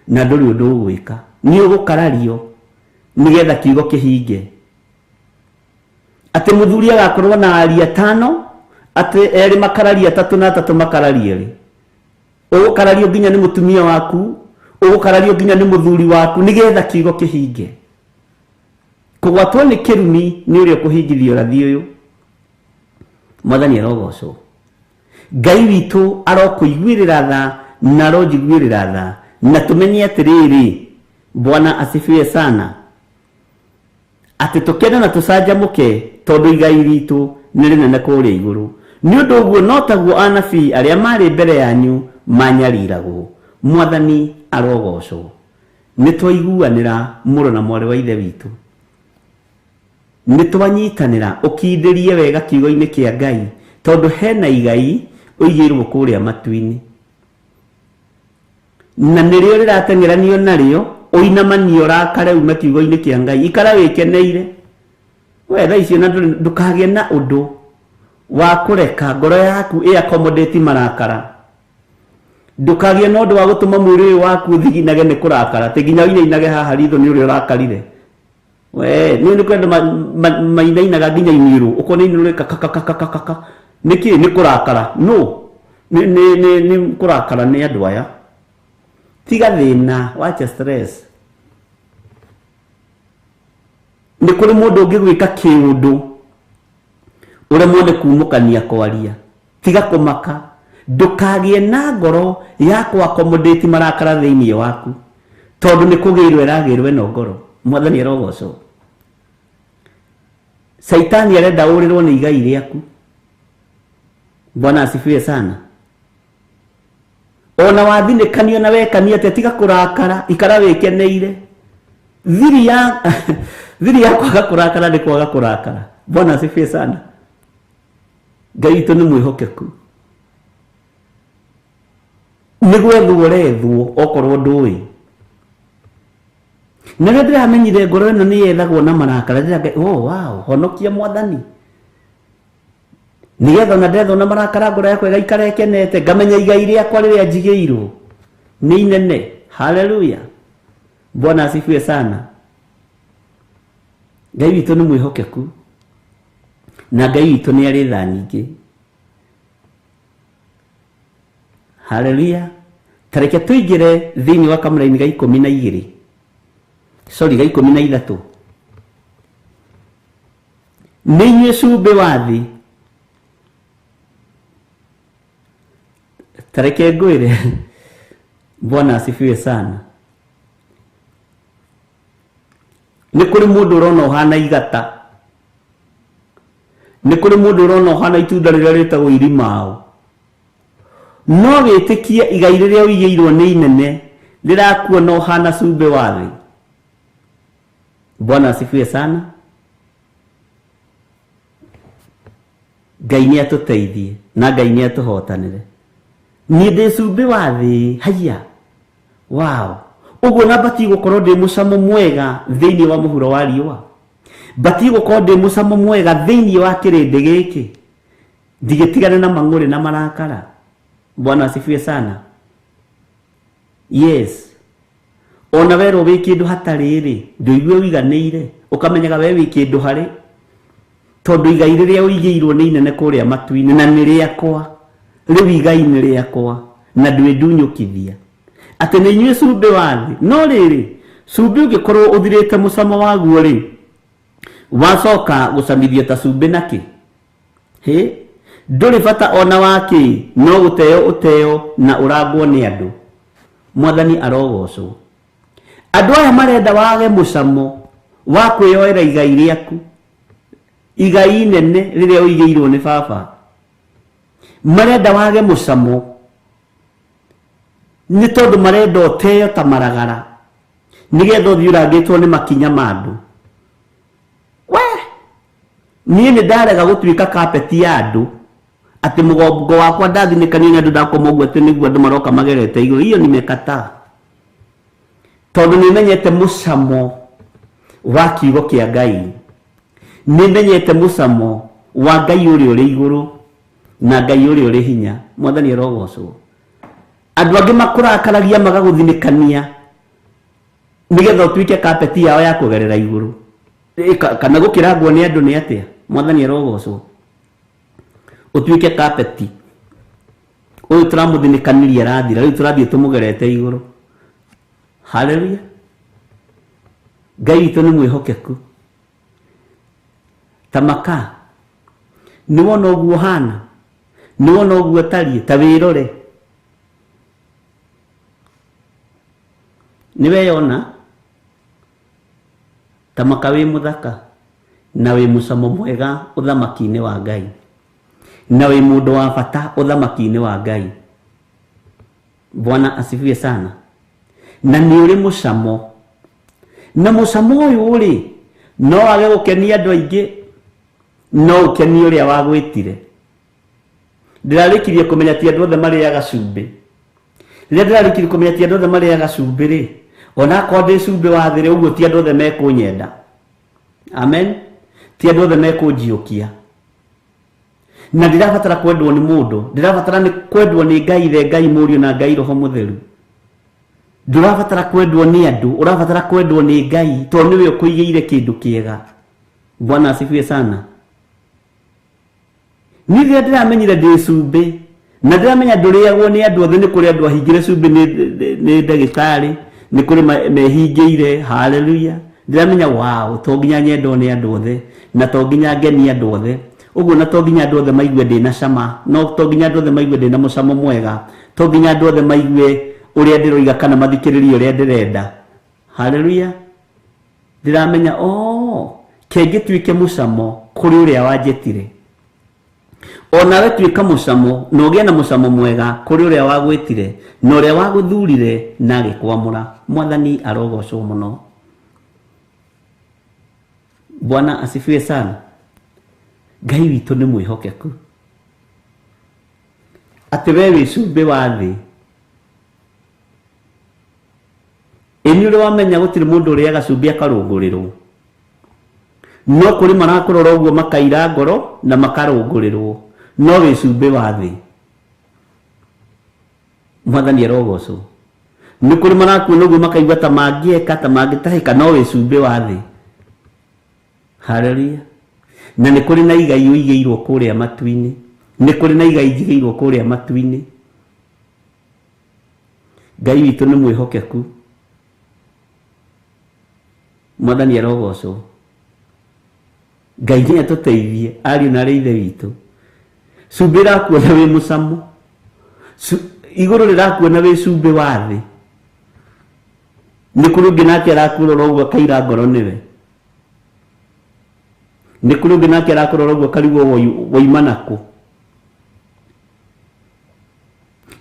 na ndũrĩ ũndũ ũgwĩka. Nĩ ũgũkarario nĩgetha kiugo kĩhinge. Atĩ mũthuri agakorwo na aria atano, atĩ erĩ makararia atatũ na atatũ makararia erĩ. Ũgũkarario nginya nĩ mũtumia waku, ũgũkarario nginya nĩ mũthuri waku, nĩgetha kiugo kĩhinge. Kũgwatwo nĩ kĩrumi nĩ ũrĩa ũkũhingithia ũrathi ũyũ. Mwathani arogocwo. Ngai witũ arokũiguĩrĩra tha na aronjiguĩrĩra tha, na tũmenye atĩrĩrĩ, Bwana asifiwe sana, atĩ tũkene na tũcanjamũke tondũ igai ritũ nĩ rĩnene kũrĩa igũrũ. Nĩ ũndũ ũguo no taguo anabii arĩa marĩ mbere yanyu manyariragwo. Mwathani arogocwo. Nĩ twaiguanĩra mũrũ na mwarĩ wa ithe witũ. Nĩ twanyitanĩra, ũkindĩrie wega kiugo-inĩ kĩa Ngai, tondũ hena igai ũigĩirwo kũrĩa matu-inĩ. Na nĩrĩo rĩrateng'eranio narĩo, ũinamanie ũrakare ume kiugo-inĩ kĩa Ngai. Ikara wĩkeneire. We thaa icio na ndũkagĩe na ũndũ wa kũreka ngoro yaku ĩ-accommodate marakara. Ndũkagĩe na ũndũ wa gũtũma mwĩrĩ ũyũ waku ũthiginage nĩ kũrakara, atĩ nginya ũinainage haha ritho nĩ ũrĩa ũrakarire. We, nĩ nĩ kwenda mainainaga nginya iniũrũ, ũkona iniũrũ rĩka ka, ka, ka, ka, ka, ka, ka. Nĩkĩ? Nĩ kũrakara. No, nĩ kũrakara nĩ andũ aya. Tiga thĩna, wacha stress. Nĩ kũrĩ mũndũ ũngĩgwĩka kĩũndũ ũremwo nĩ kumũkania kwaria. Tiga kũmaka. Ndũkagĩe na ngoro ya kũ-accommodate marakara thĩinĩ waku, tondũ nĩ kũgĩrwo ĩragĩrwo ĩno ngoro. Mwathani arogocwo. Caitani arenda ũrĩrwo nĩ igai rĩaku. Bwana asifiwe sana. Ona wathinĩkanio na wekania atĩa, tiga kũrakara, ikara wĩkeneire. Thiri ya thiri ya kwaga kũrakara nĩ kwaga kũrakara. Bwana asifiwe sana. Ngai witũ nĩ mwĩhokeku. Nĩ gwethwo ũrethwo okorwo ndũĩ. Na rĩrĩa ndĩramenyire ngoro ĩno nĩ yethagwo na marakara, ndĩra oh wow, honokia mwathani. Nĩgetha ona ndethwo na marakara ngoro yakwa ĩgaikara ĩkenete, ngamenya igai rĩakwa rĩrĩa njigĩirwo nĩ inene. Haleluya. Bwana asifiwe sana. Ngai witũ nĩ mwĩhokeku na Ngai witũ nĩ arĩ tha nyingĩ. Haleluya. Ta reke tũingĩre thĩinĩ wa kamũraini ga 12, sorry, ga 13. Nĩ inyuĩ cumbĩ wa thĩ. Ta reke ngwĩre, Bwana asifiwe sana. Nĩ kũrĩ mũndũ ũrona ũhana igata, nĩ kũrĩ mũndũ ũrona ũhana itunda rĩrĩa rĩtagwo irimao, no wĩtĩkie igai rĩrĩa ũigĩirwo nĩ inene rĩrakuona ũhana cumbĩ wa thĩ. Bwana asifiwe sana. Ngai nĩ atũteithie na Ngai nĩ atũhotanĩre. Niĩ ndĩ cumbĩ wa thĩ. Haiya, wow. Ũguo na batiĩ gũkorwo ndĩ mũcamo mwega thĩinĩ wa mũhuro wa riũa, batiĩ gũkorwo ndĩ mũcamo mwega thĩinĩ wa kĩrĩndĩ gĩkĩ, ndigĩtigane na mang'ũrĩ na marakara. Bwana asifiwe sana. Yes, ona werwo wĩ kĩndũ hatarĩ rĩ, ndũigue ũiganĩire, ũkamenyaga we wĩ kĩndũ harĩ, tondũ igai rĩrĩa ũigĩirwo nĩ inene kũrĩa matu-inĩ, na nĩ rĩakwa. Rĩu igai nĩ rĩakwa na ndwĩndunyũkithia. Atĩ nĩ inyuĩ cumbĩ wa thĩ. No rĩrĩ, cumbĩ ũngĩkorwo ũthirĩte mũcamo waguo rĩ, wacoka gũcamithio ta cumbĩ nakĩ? Hĩ, ndũrĩ bata ona wakĩ, no gũteo ũteo na ũrangwo nĩ andũ. Mwathani arogocwo. Andũ aya marenda wage mũcamo wa kwĩyoera igai rĩaku, igai inene rĩrĩa ũigĩirwo nĩ baba. Marenda wage mũcamo nĩ tondũ marenda ũteo ta maragara, nĩgetha ũthiĩ ũrangĩtwo nĩ makinya ma andũ. We, niĩ nĩ ndarega gũtuĩka kapeti ya andũ, atĩ mũgongo wakwa ndathinĩkanio nĩ andũ ndakoma ũguo atĩ nĩguo andũ maroka magerete igũrũ. Hiyo nimekataa, tondũ nĩ menyete mũcamo wa kiugo kĩa Ngai, nĩ menyete mũcamo wa Ngai ũrĩa ũrĩ igũrũ na Ngai ũrĩa ũrĩ hinya. Mwathani arogocwo. Andũ angĩ makũrakaragia magagũthinĩkania nĩgetha ũtuĩke kapeti yao ya kũgerera igũrũ, kana gũkĩrangwo nĩ andũ nĩ atĩa. Mwathani arogocwo. Ũtuĩke kapeti, ũyũ tũramũthinĩkanirie arathira, rĩu tũrathiĩ tũmũgerete igũrũ. Haleluya. Ngai witũ nĩ mwĩhokeku. Ta maka, nĩ wona ũguo ũhana, nĩ wona ũguo ũtariĩ, ta wĩrore. Nĩ weyona ta maka wĩ mũthaka na wĩ mũcamo mwega ũthamaki-inĩ wa Ngai, na wĩ mũndũ wa bata ũthamaki-inĩ wa Ngai. Bwana asifiwe sana. Na nĩ ũrĩ mũcamo, na mũcamo ũyũ rĩ, no wage gũkenia andũ aingĩ, no ũkenie ũrĩa wagwĩtire. Ndĩrarĩkirie kũmenya ti andũ othe marĩaga cumbĩ. Rĩrĩa ndĩrarĩkirie kũmenya ti andũ othe marĩaga cumbĩ rĩ, onakorwo ndĩ cumbĩ wa thĩ rĩ, ũguo ti andũ othe mekũnyenda. Amen. Ti andũ othe mekũnjiũkia. Na ndĩrabatara kwendwo nĩ mũndũ, ndĩrabatara nĩ kwendwo nĩ Ngai Ithe, Ngai Mũriũ na Ngai Roho Mũtheru. Ndũrabatara kwendwo nĩ andũ, ũrabatara kwendwo nĩ Ngai, tondũ nĩwe ũkũigĩire kĩndũ kĩega. Bwana asifiwe sana. Niĩ rĩrĩa ndĩramenyire ndĩ cumbĩ, na ndĩramenya ndũrĩagwo nĩ andũ othe, nĩ kũrĩ andũ ahingĩre cumbĩ nĩ ndagĩtarĩ, nĩ kũrĩ mehingĩire. Haleluya. Ndĩramenya wow, to nginya nyendwo nĩ andũ othe, na to nginya ngenie andũ othe. Ũguo na to nginya andũ othe maigue ndĩna cama, no to nginya andũ othe maigue ndĩna mũcamo mwega, to nginya andũ othe maigue ũrĩa ndĩroiga kana mathikĩrĩrie ũrĩa ndĩrenda. Haleluya. Ndĩramenya oh, kengĩtuĩke mũcamo kũrĩ ũrĩa wanjĩtire. Onawe tuĩka mũcamo na ũgĩe na mũcamo mwega kũrĩ ũrĩa wagwĩtire na ũrĩa wagũthurire na agĩkwamũra. Mwathani arogocwo mũno. Bwana asifiwe sana. Ngai witũ nĩ mwĩhokeku. Atĩ we wĩ cumbĩ wa thĩ. Ĩ nĩ ũrĩ wamenya gũtirĩ mũndũ ũrĩaga cumbĩ akarũngũrĩrwo. No kũrĩ marakũrora ũguo makaira ngoro na makarũngũrĩrwo. No wĩ cumbĩ wa thĩ. Mwathani arogocwo. Nĩ kũrĩ marakuona ũguo makaigua ta mangĩeka ta mangĩtahĩka, no wĩ cumbĩ wa thĩ. Haleluya. Na nĩ kũrĩ na igai ũigĩirwo kũrĩa matu-inĩ. Nĩ kũrĩ na igai njigĩirwo kũrĩa matu-inĩ. Ngai witũ nĩ mwĩhokeku. Mwathani arogocwo. Ngai nĩ atũteithie ariũ na arĩ ithe witũ. Cumbĩ ĩrakuona wĩ mũcamo. Igũrũ rĩrakuona wĩ cumbĩ wa thĩ. Nĩ kũrĩ ũngĩ nake arakũrora ũguo akaira ngoro nĩwe. Nĩ kũrĩ ũngĩ nake arakũrora ũguo akarigwo waima nakũ.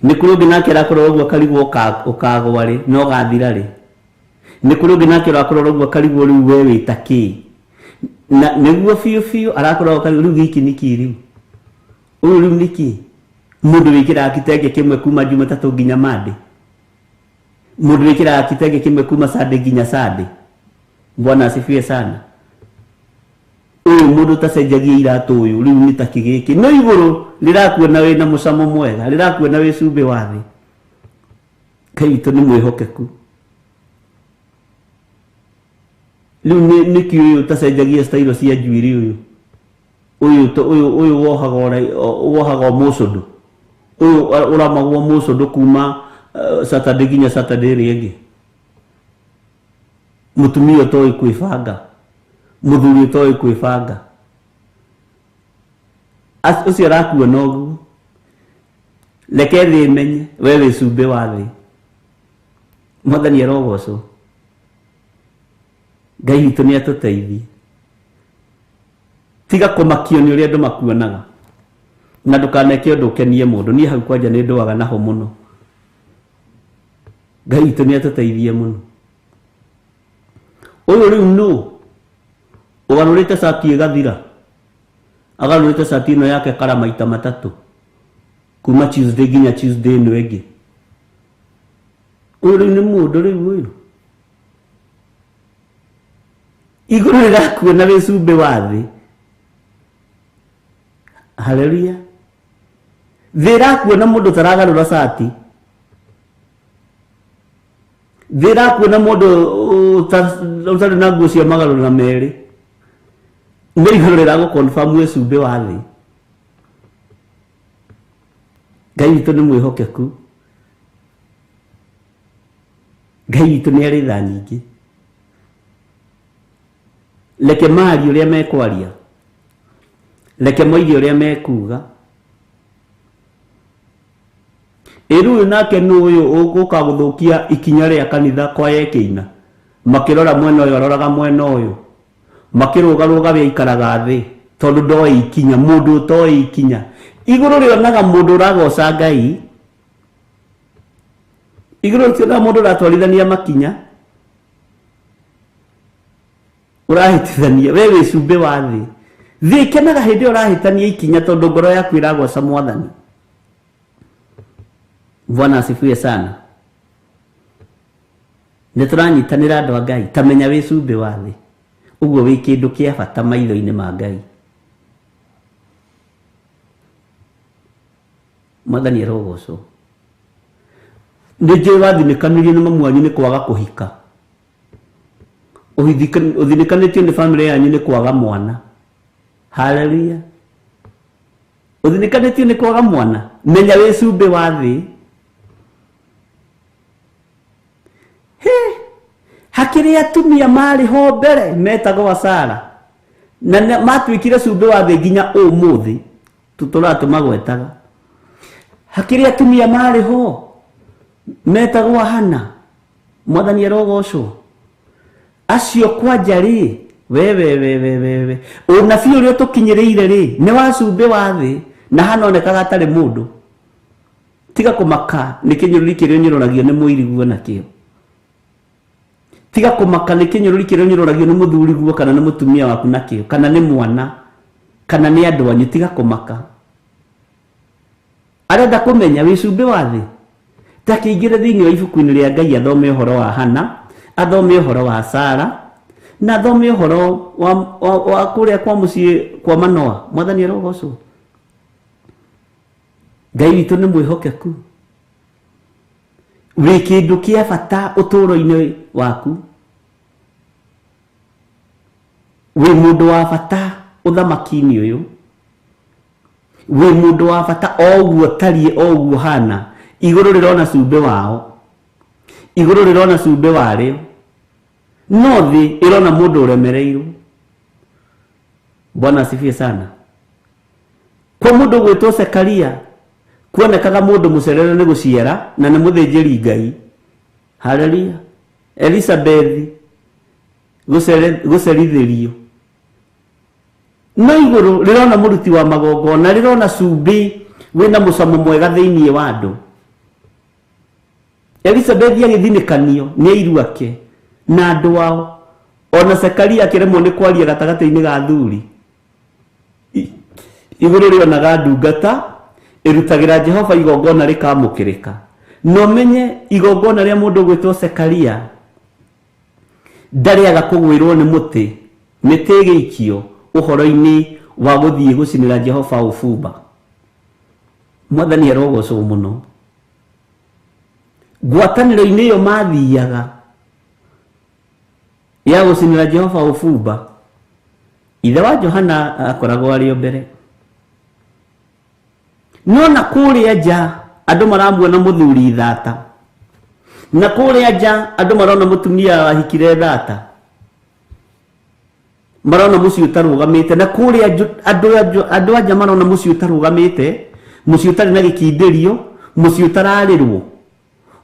Nĩ kũrĩ ũngĩ nake arakũrora ũguo akarigwo ũkagwa rĩ na ũgathira rĩ. Nĩ kũrĩ ũngĩ nake arakũrora ũguo akarigwo rĩu we wĩ ta kĩ. Na nĩguo biũ biũ arakũrora akarigwo rĩu gĩkĩ nĩ kĩ rĩu. Ũyũ rĩu nĩ kĩ? Mũndũ wĩkĩraga kitenge kĩmwe kuma Jumatatũ nginya Monday. Mũndũ wĩkĩraga kitenge kĩmwe kuma Sunday nginya Sunday. Bwana asifiwe sana. Ũyũ mũndũ ũtacenjagia iratũ ũyũ rĩu nĩ ta kĩ gĩkĩ. No igũrũ rĩrakuona wĩna mũcamo mwega, rĩrakuona wĩ cumbĩ wa thĩ. Ngai witũ nĩ mwĩhokeku. Rĩu nĩkĩ ũyũ ũtacenjagia style cia njuĩrĩ ũyũ? Ũyũ ũyũ wohaga mũcũndũ. Ũyũ ũramagwo mũcũndũ kuma Saturday nginya Saturday ĩrĩa ĩngĩ. Mũtumia ũtoĩ kwĩbanga, mũthuri ũtoĩ kwĩbanga. Ũcio arakuona ũguo. Reke thĩ ĩmenye we wĩ cumbĩ wa thĩ. Mwathani arogocwo. Ngai witũ nĩ atũteithie. Tiga kũmakio nĩ ũrĩa andũ makuonaga. Na ndũkaneke ũndũ ũkenie mũndũ. Niĩ hau kwanja nĩ ndũaga naho mũno. Ngai witũ nĩ atũteithie mũno. Ũyũ rĩu nũ? Ũgarũrĩte cati ĩgathira. Agarũrĩte cati ĩno yake kara maita matatũ. Kuma Tuesday nginya Tuesday ĩno ĩngĩ. Ũyũ rĩu nĩ mũndũ rĩu ũyũ. Igũrũ rĩrakuona wĩ cumbĩ wa thĩ. Haleluya. Thĩ ĩrakuona mũndũ ũtaragarũra cati. Thĩ ĩrakuona mũndũ ũtarĩ na nguo cia magarũra merĩ. Nĩ igũrũ rĩragũ confirm wĩ cumbĩ wa thĩ. Ngai witũ nĩ mwĩhokeku. Ngai witũ nĩ arĩ tha nyingĩ. Reke maarie ũrĩa mekwaria. Reke moige ũrĩa mekuga. Ĩ rĩu nake nũ ũyũ ũgũka gũthũkia ikinya rĩa kanitha kwa yekĩina. Makĩrora mwena ũyũ aroraga mwena ũyũ. Makĩrũgarũga we aikaraga thĩ tondũ ndoĩ ikinya, mũndũ ũtoĩ ikinya. Igũrũ rĩonaga mũndũ ũragoca Ngai. Igũrũ rĩtionaga mũndũ ũratwarithania makinya. Ũrahĩtithania, we wĩ cumbĩ wa thĩ. Thĩ ĩkenaga hĩndĩ ĩyo ũrahĩtania ikinya tondũ ngoro yaku ĩragoca Mwathani. Bwana asifiwe sana. Nĩ tũranyitanĩra andũ a Ngai, ta menya wĩ cumbĩ wa thĩ. Ũguo wĩ kĩndũ kĩa bata maitho-inĩ ma Ngai. Mwathani arogocwo. Nĩ njũĩ wathinĩkanirio nĩ mamu wanyu nĩ kwaga kũhika. Ũthinĩkanĩtio nĩ bamĩrĩ yanyu nĩ kwaga mwana. Haleluya. Ũthinĩkanĩtio nĩ kwaga mwana. Menya wĩ cumbĩ wa thĩ. He, hakĩrĩ atumia marĩ ho mbere metagwo Sara. Na matuĩkire cumbĩ wa thĩ nginya ũmũthĩ tũtũraga tũmagwetaga. Hakĩrĩ atumia marĩ ho metagwo Hana. Mwathani arogocwo. Acio kwanja rĩ, we we we we we we. Ũnabii ũrĩa tũkinyĩrĩire rĩ, nĩ wa cumbĩ wa thĩ. Na Hana onekaga atarĩ mũndũ. Tiga kũmaka nĩ kĩnyũrũri kĩrĩa ũnyũrũragio nĩ mũiriguo nakĩo. Tiga kũmaka nĩ kĩnyũrũri kĩrĩa ũnyũrũragio nĩ mũthuriguo kana nĩ mũtumia waku nakĩo, kana nĩ mwana, kana nĩ andũ anyu. Tiga kũmaka. Arenda kũmenya wĩ cumbĩ wa thĩ, ta kĩingĩre thĩinĩ wa ibuku-inĩ rĩa Ngai athome ũhoro wa Hana, athome ũhoro wa Sara, na athome ũhoro wa kũrĩa kwa mũciĩ kwa Manoa. Mwathani arogocwo. Ngai witũ nĩ mwĩhokeku. Wĩ kĩndũ kĩa bata ũtũũro-inĩ waku. Wĩ mũndũ wa bata ũthamaki-inĩ ũyũ. Wĩ mũndũ wa bata o ũguo tariĩ o ũguo hana. Igũrũ rĩrona cumbĩ wao, igũrũ rĩrona cumbĩ warĩo, no thĩ ĩrona mũndũ ũremereirwo. Bwana asifiwe sana. Kwa mũndũ gwĩtwo Zekaria kuonekaga mũndũ mũcerere nĩ gũciara na nĩ mũthĩnjĩri Ngai. Haleluya. Elizabeth gũcerithĩrio. No igũrũ rĩrona mũruti wa magongona, rĩrona cumbĩ wĩna mũcamo mwega thĩinĩ wa andũ. Elizabeth agĩthinĩkanio nĩ airu ake na andũ ao. Ona Zekaria akĩremwo nĩ kwaria gatagatĩ-inĩ ga athuri. Igũrũ rĩonaga ndungata ĩrutagĩra Jehova igongona rĩkamũkĩrĩka. No menye igongona rĩa mũndũ gwĩtwo Zekaria ndarĩaga kũgwĩrwo nĩ mũtĩ, mĩtĩ ĩgĩikio ũhoro-inĩ wa gũthiĩ gũcinĩra Jehova ũbumba. Mwathani arogocwo mũno. Ngwatanĩro-inĩ ĩyo mathiaga ya gũcinĩra Jehova ũbumba, ithe wa Johana akoragwo arĩ o mbere. No na kũrĩa nja andũ maramuona mũthuri thata, na kũrĩa nja andũ marona mũtumia wahikire thata, marona mũciĩ ũtarũgamĩte, na kũrĩa andũ a nja marona mũciĩ ũtarũgamĩte, mũciĩ ũtarĩ na gĩkindĩrio, mũciĩ ũtararĩrwo,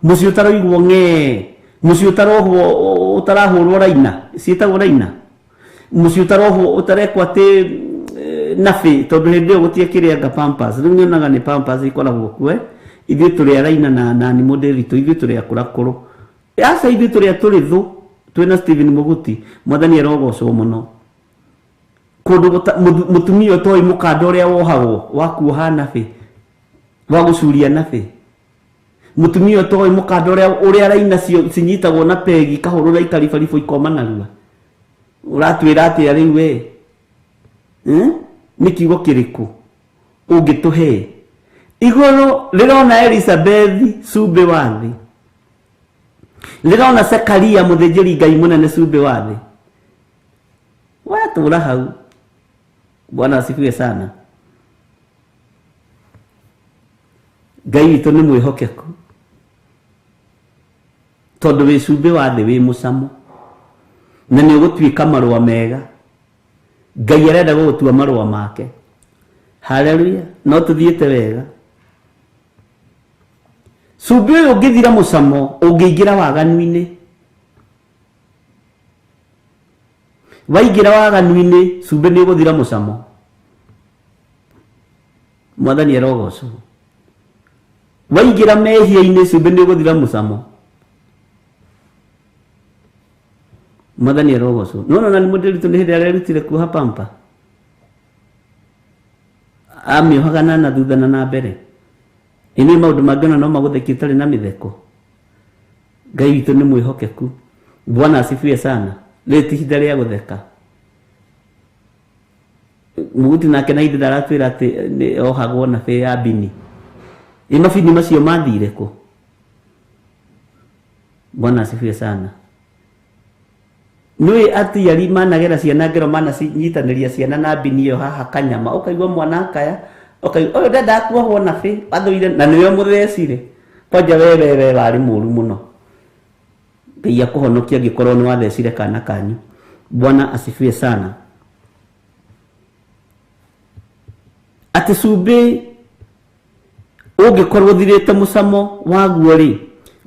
mũciĩ ũtaroigwo ng'ee, mũciĩ ũtarohwo, ũtarahũrwo raina, ciĩtagwo raina, mũciĩ ũtarohwo, ũtarekwo atĩ nabĩ, tondũ hĩndĩ ĩyo gũtiekĩrĩanga pampers. Rĩu nyonaga nĩ pampers ikoragwo kuo, ithuĩ tũrĩ a raina na nĩ mũndĩritũ, ithuĩ tũrĩ akũrakũrũ. Aca ithuĩ tũrĩ a tũrĩ thũ, twĩna Stephen Mũguti. Mwathani arogocwo mũno. Kũndũ mũtumia ũtoĩ mũkanda ũrĩa wohagwo wa kuoha nabĩ, wa gũcuria nabĩ, mũtumia ũtoĩ mũkanda ũrĩa raina cinyitagwo na pegi ikahũrũra ikaribaribũ ikoma narua. Ũratwĩra atĩa rĩu we? Nĩ kiugo kĩrĩkũ ũngĩtũhe? Igũrũ rĩrona Elizabeth cumbĩ wa thĩ, rĩrona Zekaria mũthĩnjĩri Ngai mũnene cumbĩ wa thĩ. Watũra hau. Bwana asifiwe sana. Ngai witũ nĩ mwĩhokeku, tondũ wĩ cumbĩ wa thĩ wĩ mũcamo, na nĩ ũgũtuĩka marũa mega. Ngai arenda gũgũtua marũa make. Haleluya. No tũthiĩte wega. Cumbĩ ũyũ ũngĩthira mũcamo, ũngĩingĩra waganu-inĩ. Waingĩra waganu-inĩ, cumbĩ nĩ ũgũthira mũcamo. Mwathani arogocwo. Waingĩra mehia-inĩ, cumbĩ nĩ ũgũthira mũcamo. Mwathani arogocwo. No na nĩ mũndĩritũ nĩ hĩndĩ arerutire kuoha pampa. Amĩohaga na thutha na mbere. Ĩnĩ maũndũ mangĩ ona no magũthekie ũtarĩ na mĩtheko. Ngai witũ nĩ mwĩhokeku. Bwana asifiwe sana. Rĩrĩ ti ihinda rĩa gũtheka. Mũguti nake na ithe ndaratwĩra atĩ nĩ ohagwo na bĩ ya bini. Ĩ mabini macio mathire kũ? Bwana asifiwe sana. Nĩũĩ atiari managera ciana ngero manacinyitanĩria ciana na bini ĩyo haha kanyama, ũkaigua mwana akaya, ũkaigua ũyũ ndendaga kuohwo na bĩ, athũire na nĩwe mũthecire. Kwanja we warĩ mũru mũno. Ngai akũhonokia angĩkorwo nĩ wathecire kana kanyu. Bwana asifiwe sana. Atĩ cumbĩ ũngĩkorwo ũthirĩte mũcamo waguo rĩ,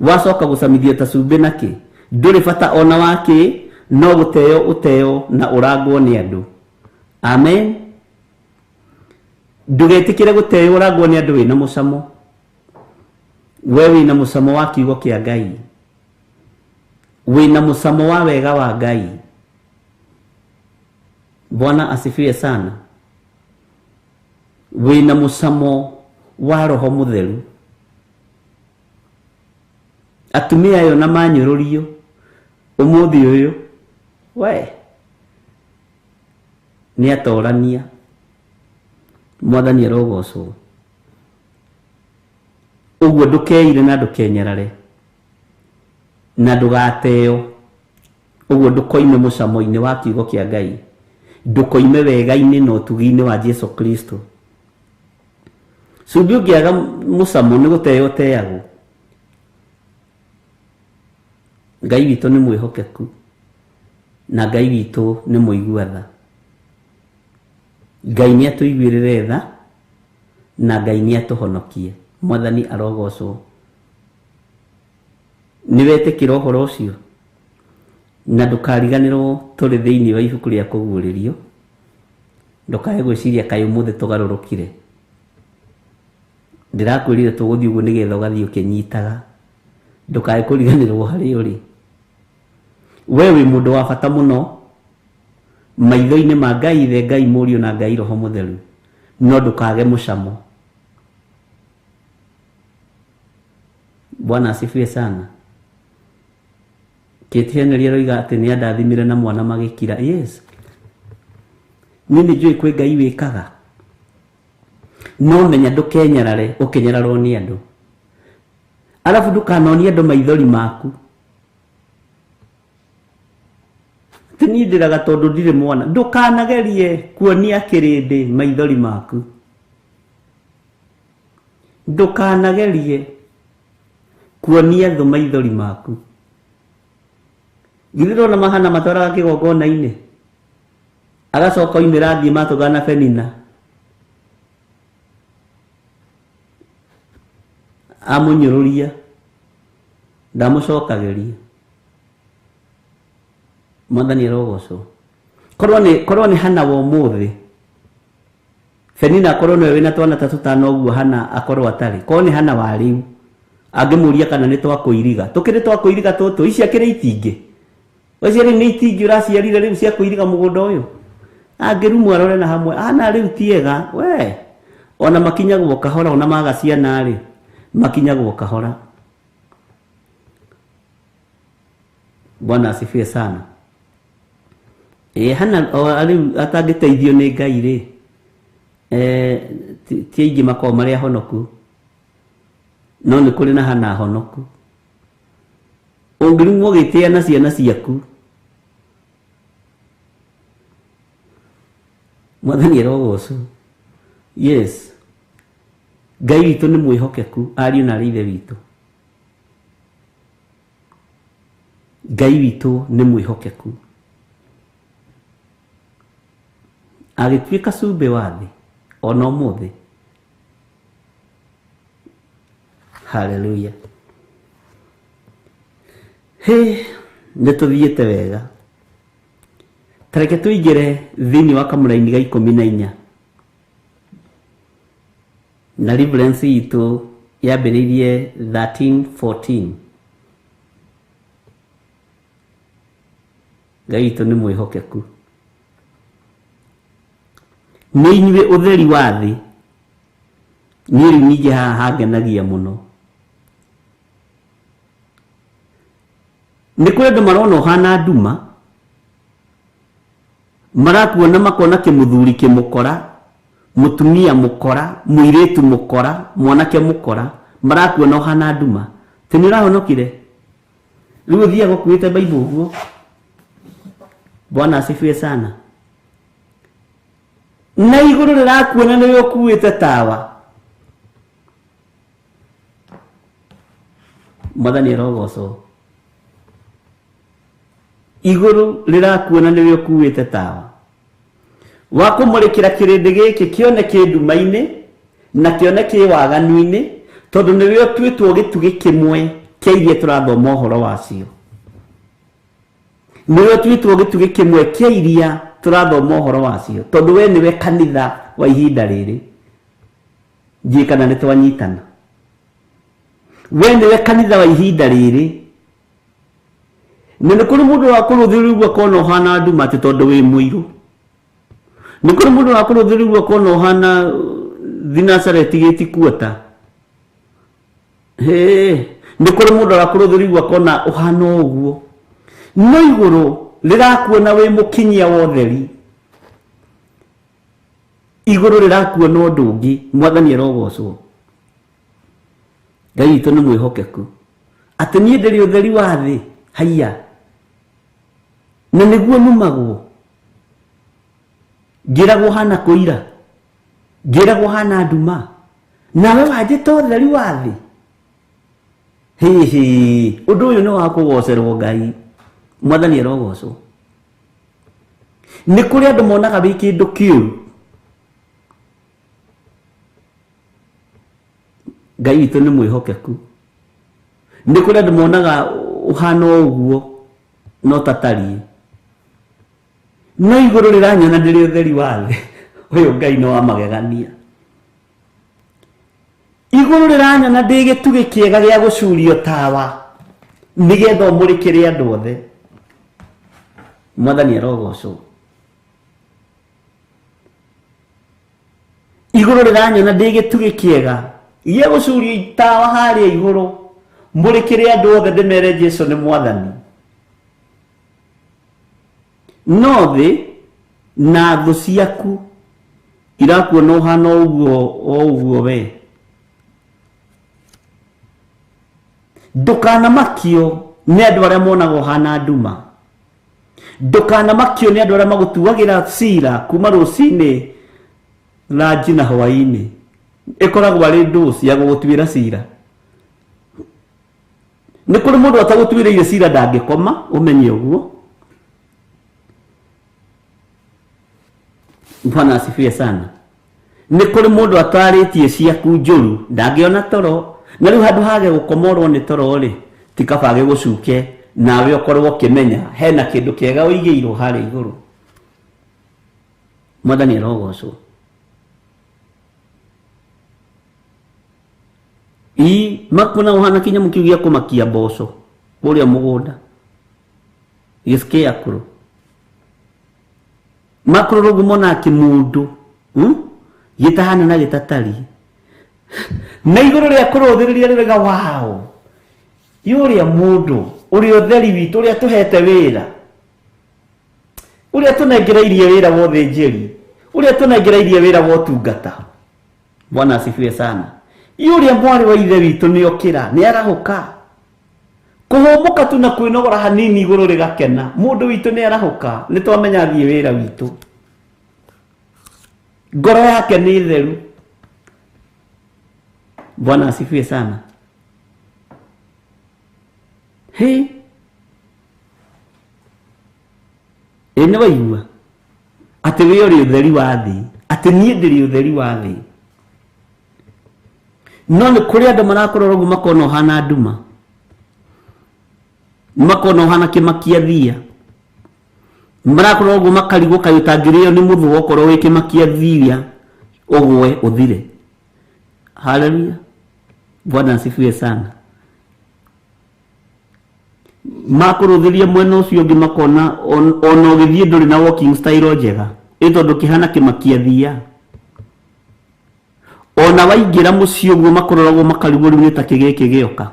wacoka gũcamithio ta cumbĩ nakĩ, ndũrĩ bata ona wakĩ, no gũteo ũteo na ũrangwo nĩ andũ. Amen. Ndũgetĩkĩre gũteyũragwo nĩ andũ wĩna mũcamo. We wĩna mũcamo wa kiugo kĩa Ngai, wĩna mũcamo wa wega wa Ngai. Bwana asifiwe sana. Wĩna mũcamo wa Roho Mũtheru. Atumia ayo na manyũrũrio ũmũthĩ ũyũ, we nĩ atorania. Mwathani arogocwo. Ũguo ndũkeire na ndũkenyarare na ndũgateo. Ũguo ndũkoime mũcamo-inĩ wa kiugo kĩa Ngai, ndũkoime wega-inĩ na ũtugi-inĩ wa Jesu Kristo. Cumbĩ ũngĩaga mũcamo nĩ gũteo ũteagwo. Ngai witũ nĩ mwĩhokeku na Ngai witũ nĩ mũigua tha. Ngai nĩ atũiguĩrĩre tha na Ngai nĩ atũhonokie. Mwathani arogocwo. Nĩ wetĩkĩra ũhoro ũcio? Na ndũkariganĩrwo tũrĩ thĩinĩ wa ibuku rĩa kũguũrĩrio. Ndũkae gwĩciria kaĩ ũmũthĩ tũgarũrũkire. Ndĩrakwĩrire tũgũthiĩ ũguo nĩgetha ũgathiĩ ũkĩnyitaga. Ndũkae kũriganĩrwo harĩa ũrĩ. We wĩ mũndũ wa bata mũno maitho-inĩ ma Ngai Ithe, Ngai Mũriũ na Ngai Roho Mũtheru, no ndũkage mũcamo. Bwana asifiwe sana. Kate Henry aroiga atĩ nĩ andathimire na mwana magĩkira. Yes, niĩ nĩ njũĩ kwĩ Ngai wĩkaga, no menya ndũkenyarare ũkĩnyararwo nĩ andũ. Arabu ndũkanonie andũ maithori maku. Atĩ niĩ ndĩraga tondũ ndirĩ mwana. Ndũkanagerie kuonia kĩrĩndĩ maithori maku. Ndũkanagerie kuonia thũ maithori maku. Githĩ ndona mahana matwaraga kĩgongona-inĩ, agacoka oimĩra athiĩ matũgana na Penina, amũnyũrũria, ndamũcokagĩria. Mwathani arogocwo. Korwo nĩ Hana wa ũmũthĩ, Penina akorwo nĩwe wĩna twana ta tũtano ũguo Hana akorwo atarĩ. Korwo nĩ Hana wa rĩu, angĩmũria kana nĩ twakũiriga. Tũkĩrĩ twakũiriga tũtũ, ici akĩrĩ itingĩ. Wacia rĩu nĩ itingĩ ũraciarire rĩu cia kũiriga mũgũnda ũyũ. Angĩrumwo arore na hamwe, ana rĩu tiega, we. Ona makinyagwo kahora, ona maga ciana rĩ, makinyagwo kahora. Bwana asifiwe sana. Hana o rĩu atangĩteithio nĩ Ngai rĩ, ti aingĩ makoragwo marĩ ahonoku, no nĩ kũrĩ na Hana ahonoku. Ũngĩrumwo ũgĩtĩa na ciana ciaku, Mwathani arogocwo. Yes, Ngai witũ nĩ mwĩhokeku, ariũ na arĩ ithe witũ. Ngai witũ nĩ mwĩhokeku. Agĩtuĩka cumbĩ wa thĩ ona ũmũthĩ. Haleluya. Hĩ, nĩ tũthiĩte wega. Tareke tũingĩre thĩinĩ wa kamũraini ga 14. Na reference itũ yambĩrĩirie 13:14. Ngai witũ nĩ mwĩhokeku. Nĩ inyuĩ ũtheri wa thĩ. Niĩ rĩu ningĩ haha hangenagia mũno. Nĩ kũrĩ andũ marona ũhana nduma, marakuona makona kĩmũthuri kĩmũkora, mũtumia mũkora, mũirĩtu mũkora, mwanake mũkora, marakuona ũhana nduma. Atĩ nĩ ũrahonokire? Rĩu ũthiaga ũkuĩte Bible ũguo. Bwana asifiwe sana. Na igũrũ rĩrakuona nĩwe ũkuĩte tawa. Mwathani arogocwo. Igũrũ rĩrakuona nĩwe ũkuĩte tawa wa kũmũrĩkĩra kĩrĩndĩ gĩkĩ kĩone kĩ nduma-inĩ na kĩone kĩ waganu-inĩ, tondũ nĩwe ũtuĩtwo gĩtugĩ kĩmwe kĩa iria tũrathoma ũhoro wacio. Nĩwe ũtuĩtwo gĩtugĩ kĩmwe kĩa iria tũrathoma ũhoro wacio, tondũ we nĩwe kanitha wa ihinda rĩrĩ. Ndiĩ kana nĩ twanyitana. We nĩwe kanitha wa ihinda rĩrĩ. Na nĩ kũrĩ mũndũ wa kũrũthĩrĩria ũguo akona ũhana nduma atĩ tondũ wĩ mũirũ. Nĩ kũrĩ mũndũ wa kũrũthĩrĩria ũguo akona ũhana thinacara ĩtigĩti kuota. Nĩ kũrĩ mũndũ wa kũrũthĩrĩria ũguo akona ũhana ũguo. No igũrũ rĩrakuona wĩ mũkinyia wa ũtheri. Igũrũ rĩrakuona ũndũ ũngĩ. Mwathani arogocwo. Ngai witũ nĩ mwĩhokeku. Atĩ niĩ ndĩrĩ ũtheri wa thĩ. Haiya. Na nĩguo numagwo. Ngĩragwo hana kũira. Ngĩragwo hana nduma. Nawe wanjĩta ũtheri wa thĩ. Hihi. Ũndũ ũyũ nĩ wa kũgocerwo Ngai. Mwathani arogocwo. Nĩ kũrĩ andũ monaga wĩ kĩndũ kĩũru. Ngai witũ nĩ mwĩhokeku. Nĩ kũrĩ andũ monaga ũhana ũguo no tatariĩ. No igũrũ rĩranyona ndĩrĩ ũtheri wa thĩ. Ũyũ Ngai nĩ wa magegania. Igũrũ rĩranyona ndĩ gĩtugĩ kĩega gĩa gũcurio tawa nĩgetha ũmũrĩkĩre andũ othe. Mwathani arogocwo. Igũrũ rĩranyona ndĩ gĩtugĩ kĩega gĩa gũcurio tawa harĩa igũrũ mũrĩkĩre andũ othe ndĩmere Jesu nĩ mwathani. No thĩ na thũ ciaku irakuona ũhana ũguo o ũguo we. Ndũkanamakio nĩ andũ arĩa monaga ũhana nduma. Ndũkanamakio nĩ andũ arĩa magũtuagĩra cira kuma rũcinĩ ranji na hwaĩ-inĩ. Ĩkoragwo arĩ ndũ cia gũgũtuĩra cira. Nĩ kũrĩ mũndũ atagũtuĩrĩire cira ndangĩkoma, ũmenye ũguo. Bwana asifiwe sana. Nĩ kũrĩ mũndũ atarĩtie ciaku njũru ndangĩona toro. Na rĩu handũ hage gũkomorwo nĩ toro rĩ, ti kaba gĩgũcuke nawe ũkorwo ũkĩmenya hena kĩndũ kĩega ũigĩirwo harĩa igũrũ. Mwathani arogocwo. Ii makuona ũhana kĩnyamũ kĩu gĩa kũmakia mboco kũrĩa mũgũnda. Gĩscarecrow. Makũrũrũ ũguo monaga kĩmũndũ, gĩtahana na gĩtatari. Na igũrũ rĩa kũrũthĩrĩria rĩrega wao. Yũrĩa mũndũ, ũrĩa ũtheri witũ, ũrĩa tũhete wĩra. Ũrĩa tũnengereirie wĩra wa ũthĩnjĩri. Ũrĩa tũnengereirie wĩra wa ũtungata. Bwana asifiwe sana. Yũrĩa mwarĩ wa ithe witũ nĩokĩra, nĩarahũka. Kũhũmũka tu na kwĩnogora hanini igũrũ rĩgakena. Mũndũ witũ nĩarahũka, nĩtwamenya athiĩ wĩra witũ. Ngoro yake nĩ theru. Bwana asifiwe sana. Hĩ. Ĩ nĩ waigua atĩ we ũrĩ ũtheri wa thĩ, atĩ niĩ ndĩrĩ ũtheri wa thĩ. No nĩ kũrĩ andũ marakorwo ũguo makona ũhana nduma. Makona ũhana kĩmakia thia. Marakorwo ũguo makarigwo kaĩ ũtangĩrĩo nĩ mũthũa okorwo wĩ kĩmakia thia ũgwe ũthire. Haleluya. Bwana asifiwe sana. Makũrũthĩria mwena ũcio ũngĩ makona ona ũgĩthiĩ ndũrĩ na walking style njega. Ĩ tondũ kĩhana kĩmakia thia. Ona waingĩra mũciĩ ũguo makũroragwo makarigwo rĩu nĩ ta kĩ gĩkĩ gĩoka.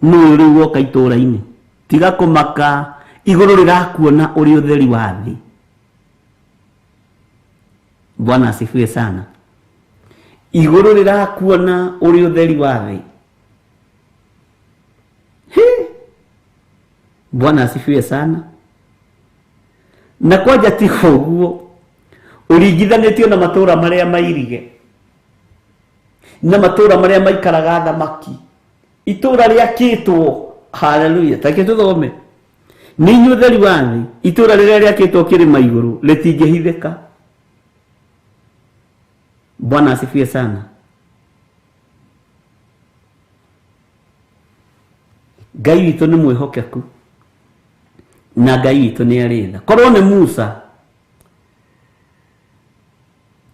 Nũũ rĩu woka itũũra-inĩ. Tiga kũmaka, igũrũ rĩrakuona ũrĩ ũtheri wa thĩ. Bwana asifiwe sana. Igũrũ rĩrakuona ũrĩ ũtheri wa thĩ. Bwana asifiwe sana. Na kwanja ti ũguo ũringithanĩtio na matũũra marĩa mairige na matũũra marĩa maikaraga thamaki. Itũũra rĩakĩtwo, haleluya, take tũthome. Nĩ inyuĩ ũtheri wa thĩ, itũũra rĩrĩa rĩakĩtwo kĩrĩma igũrũ rĩtingĩhithĩka. Bwana asifiwe sana. Ngai witũ nĩ mwĩhokeku na Ngai witũ nĩ arĩ tha. Korwo nĩ Musa,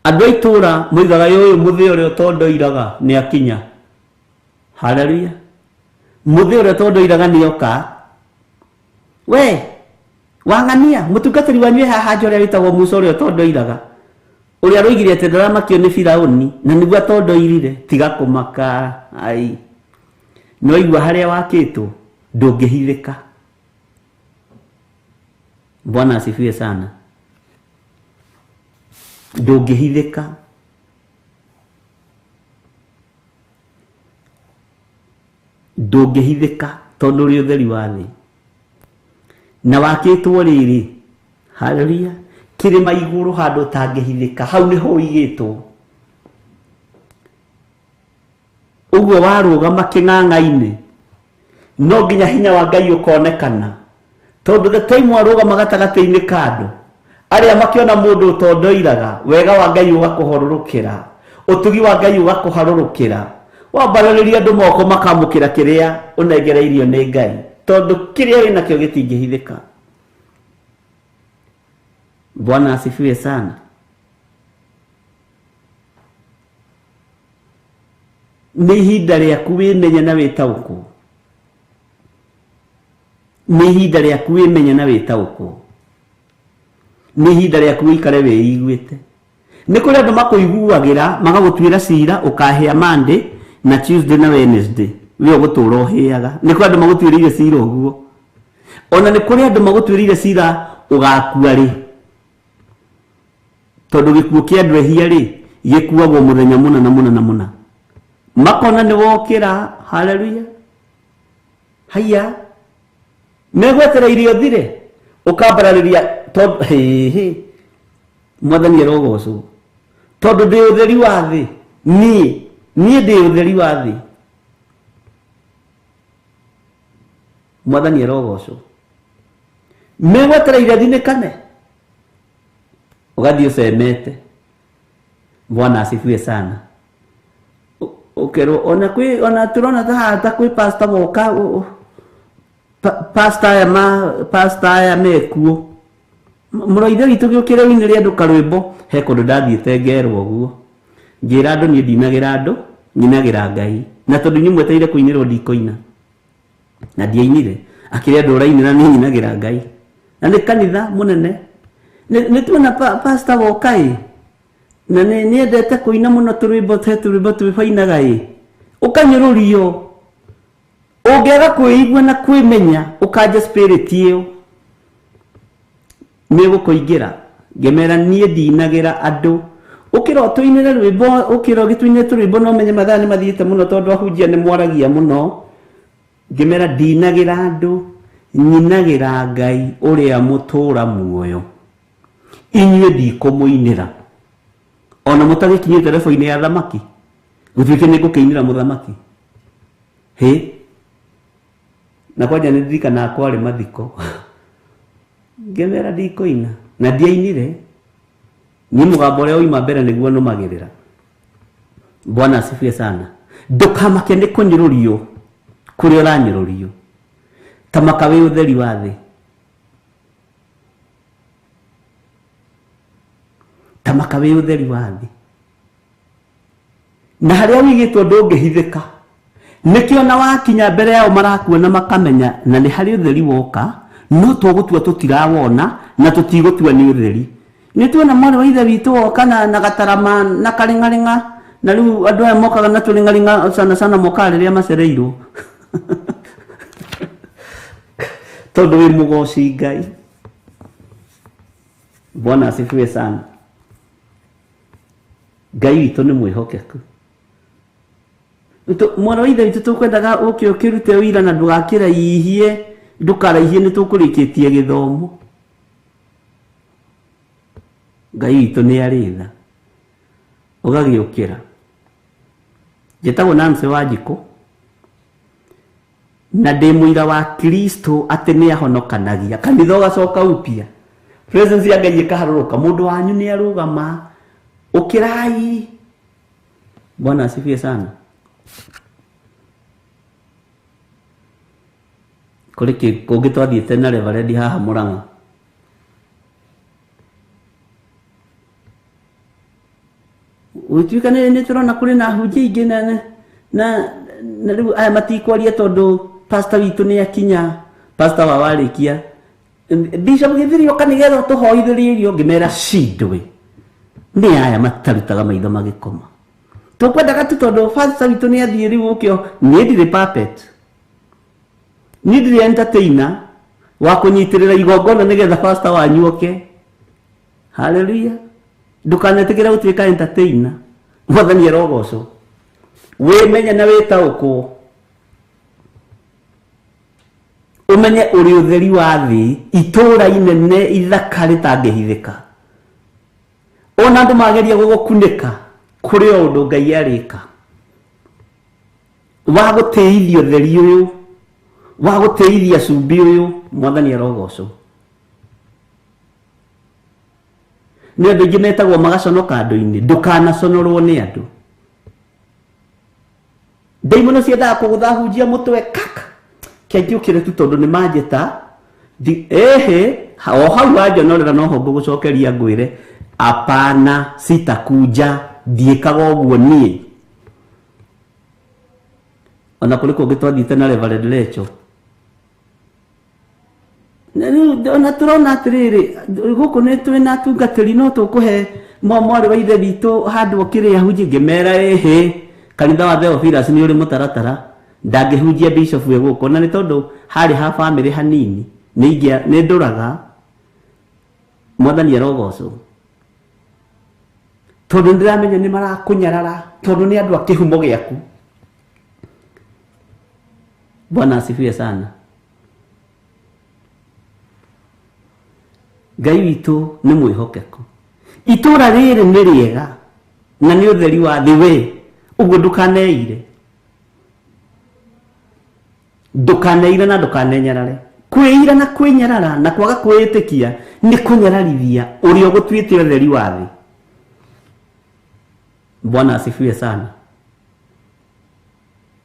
andũ Andũ a itũũra moigaga ũyũ mũthĩ ũrĩa ũtondoiraga nĩ akinya. Haleluya. Mũthĩ ũrĩa ũtondoiraga nĩ oka. We wang'ania mũtungatĩri wanyu e haha nja ũrĩa wĩtagwo Musa ũrĩa ũtondoiraga, ũrĩa roigire atĩ ndaramakio nĩ Firaũni na nĩguo atondoirire. Tiga kũmaka. Ai, nĩwaigua harĩa wakĩtwo ndũngĩhithĩka. Bwana asifiwe sana. Ndũngĩhithĩka. Ndũngĩhithĩka tondũ ũrĩ ũtheri wa thĩ na wakĩtwo rĩrĩ. Haleluya. Kĩrĩma igũrũ handũ ũtangĩhithĩka, hau nĩho ũigĩtwo. Ũguo warũgama kĩng'ang'a-inĩ no nginya hinya wa Ngai ũkonekana, tondũ the time warũgama gatagatĩ-inĩ ka andũ arĩa makĩona mũndũ ũtondoiraga, wega wa Ngai ũgakũhorũrũkĩra, ũtugi wa Ngai ũgakũharũrũkĩra, wambarĩrĩria andũ moko makamũkĩra kĩrĩa ũnengereirio nĩ Ngai, tondũ kĩrĩa wĩnakĩo gĩtingĩhithĩka. Bwana asifiwe sana. Nĩ ihinda rĩaku wĩmenye na wĩtaũkwo. Nĩ ihinda rĩaku wĩmenye na wĩtaũkwo. Nĩ ihinda rĩaku wĩikare wĩiguĩte. Nĩ kũrĩ andũ makũiguagĩra magagũtuĩra cira ũkahĩa Monday na Tuesday na Wednesday, we ũgũtũra ũhĩaga. Nĩ kũrĩ andũ magũtuĩrĩire cira ũguo. Ona nĩ kũrĩ andũ magũtuĩrĩire cira ũgakua rĩ, tondũ gĩkuũ kĩa andũ ehia rĩ gĩkuagwo mũthenya mũna na mũna na mũna. Makona nĩ wokĩra. Haleluya. Haiya, megwetereire ũthire ũkambararĩria tondũ hĩhĩ Mwathani arogocwo, tondũ ndĩ ũtheri wa thĩ. Niĩ ndĩ ũtheri wa thĩ. Mwathani arogocwo. Megwetereire thinĩkane, ũgathiĩ ũcemete. Bwana asifiwe sana. Ũkerwo ona kwĩ ona tũrona ta haha ta kwĩ pastor woka, pastor aya ma pastor aya mekuo. Mũro ithe witũ gĩũkĩre ũinĩre andũ karwĩmbo. He kũndũ ndathiĩte ngerwo ũguo, ngĩra andũ niĩ ndinagĩra andũ, nyinagĩra Ngai, na tondũ inyuĩ mwetereire kũinĩrwo ndikũina, na ndiainire. Akĩrĩ andũ ũrainĩra, niĩ nyinagĩra Ngai, na nĩ kanitha mũnene. Nĩ tuona pastor woka ĩ, na nĩ nĩendete kũina mũno tũrwĩmbo, he tũrwĩmbo twĩbainaga ĩ, ũkanyũrũrio. Ũngĩaga kwĩigua na kwĩmenya, ũkanja spirit ĩyo nĩ ĩgũkũingĩra. Ngĩmera niĩ ndinagĩra andũ. Ũkĩra ũtũinĩre rwĩmbo, ũkĩra ũgĩtũinĩre tũrwĩmbo, no menye mathaa nĩ mathiĩte mũno tondũ ahunjia nĩ mwaragia mũno. Ngĩmera ndinagĩra andũ, nyinagĩra Ngai ũrĩa mũtũra muoyo. Inyuĩ ndikũmũinĩra ona mũtagĩkinyĩte rebo-inĩ ya thamaki, gũtuĩke nĩ ngũkĩinĩra mũthamaki. Hĩ, na kwanja nĩ ndirikanaga kwarĩ mathiko, ngĩmera ndikũina na ndiainire. Niĩ mũgambo ũrĩa ũima mbere nĩguo nũmagĩrĩra. Bwana asifiwe sana. Ndũkamake nĩ kũnyũrũrio kũrĩa ũranyũrũrio, tamaka wĩ ũtheri wa thĩ. Tamaka wĩ ũtheri wa thĩ, na harĩa wĩigĩtwo ndũngĩhithĩka. Nĩkĩo na wakinya mbere yao marakuona makamenya na nĩ harĩ ũtheri woka, no tũgũtua tũtirawona na tũtigũtua nĩ ũtheri. Nĩ tuona mwarĩ wa ithe witũ woka na gatarama na karĩng'arĩng'a, na rĩu andũ aya mokaga na tũrĩng'arĩng'a sana sana mokaga rĩrĩa macereirwo tondũ wĩ mũgoci Ngai. Bwana asifiwe sana. Ngai witũ nĩ mwĩhokeku. Mwana wa ithe witũ tũkwendaga ũke ũkĩrute ũira na ndũgakĩraihie, ndũkaraihie, nĩ tũkũrĩkĩtie gĩthomo. Ngai witũ nĩ arĩ tha. Ũgagĩũkĩra. Njĩtagwo Nancy Wanjikũ na ndĩ mũira wa Kristo atĩ nĩ ahonokanagia. Kanitha ũgacoka upya, presence ya Ngai ĩkaharũrũka, mũndũ wanyu nĩ arũgama, ũkĩrai. Bwana asifiwe sana. Kũrĩ kũngĩ twathiĩte na reverend haha Mũrang'a, Gũtuĩka nĩ tũrona kũrĩ na hunjia ingĩ na rĩu aya matikwaria tondũ pastor witũ nĩ akinya, pastor wa warĩkia Bishop Gĩthiri oka nĩgetha tũhoithĩrie irio, ngĩmera cindwe nĩ aya matarutaga maitho magĩkoma. Tũkwendaga tu tondũ pastor witũ nĩ athiĩ rĩu ũkĩo, niĩ ndirĩ puppet, niĩ ndirĩ entertainer wa kũnyitĩrĩra igongona nĩgetha pastor wanyu oke. Hallelujah. Ndũkanetĩkĩre gũtuĩka entertainer. Mwathani arogocwo. Wĩmenye na wĩtaũkwo, ũmenye ũrĩ ũtheri wa thĩ, itũũra inene ithaka rĩtangĩhithĩka. Ona andũ mageria gũgũkunĩka, kũrĩ o ũndũ Ngai arĩka wa gũtĩithia ũtheri ũyũ, wa gũtĩithia cumbĩ ũyũ. Mwathani arogocwo. Nĩ andũ aingĩ metagwo magaconoka andũ-inĩ. Ndũkanaconorwo nĩ andũ. Ndaimono ciendaga kũgũtha hunjia mũtwe kaka kĩangĩũkĩre tu tondũ nĩ manjĩta ehe, o hau wanjonorera noho ngũgũcokeria ngwĩre apana, sitakuja, ndiĩkaga ũguo niĩ. Ona kũrĩ kũngĩ twathiĩte na Reverend Lecho, ona tũrona atĩrĩrĩ, gũkũ nĩ twĩna atungatĩri no tũkũhe mwarĩ wa ithe witũ handũ okĩrĩ ahunjie. Ngĩmera ĩhĩ, kanitha wa Theophilus nĩ ũrĩ mũtaratara, ndangĩhunjia bishop wĩ gũkũ. Na nĩ tondũ harĩ ha famĩlĩ hanini, nĩ ndũraga. Mwathani arogocwo, tondũ nĩndĩramenya nĩ marakũnyarara, tondũ nĩ andũ a kĩhumo gĩaku. Bwana asifiwe sana. Ngai witũ nĩ mwĩhokeku. Itũũra rĩrĩ nĩ rĩega na nĩ ũtheri wa thĩ we, ũguo ndũkaneire, ndũkaneire na ndũkanenyarare. Kwĩira na kwĩnyarara na kwaga kwĩĩtĩkia nĩ kũnyararithia ũrĩa ũgũtuĩte ũtheri wa thĩ. Bwana asifiwe sana.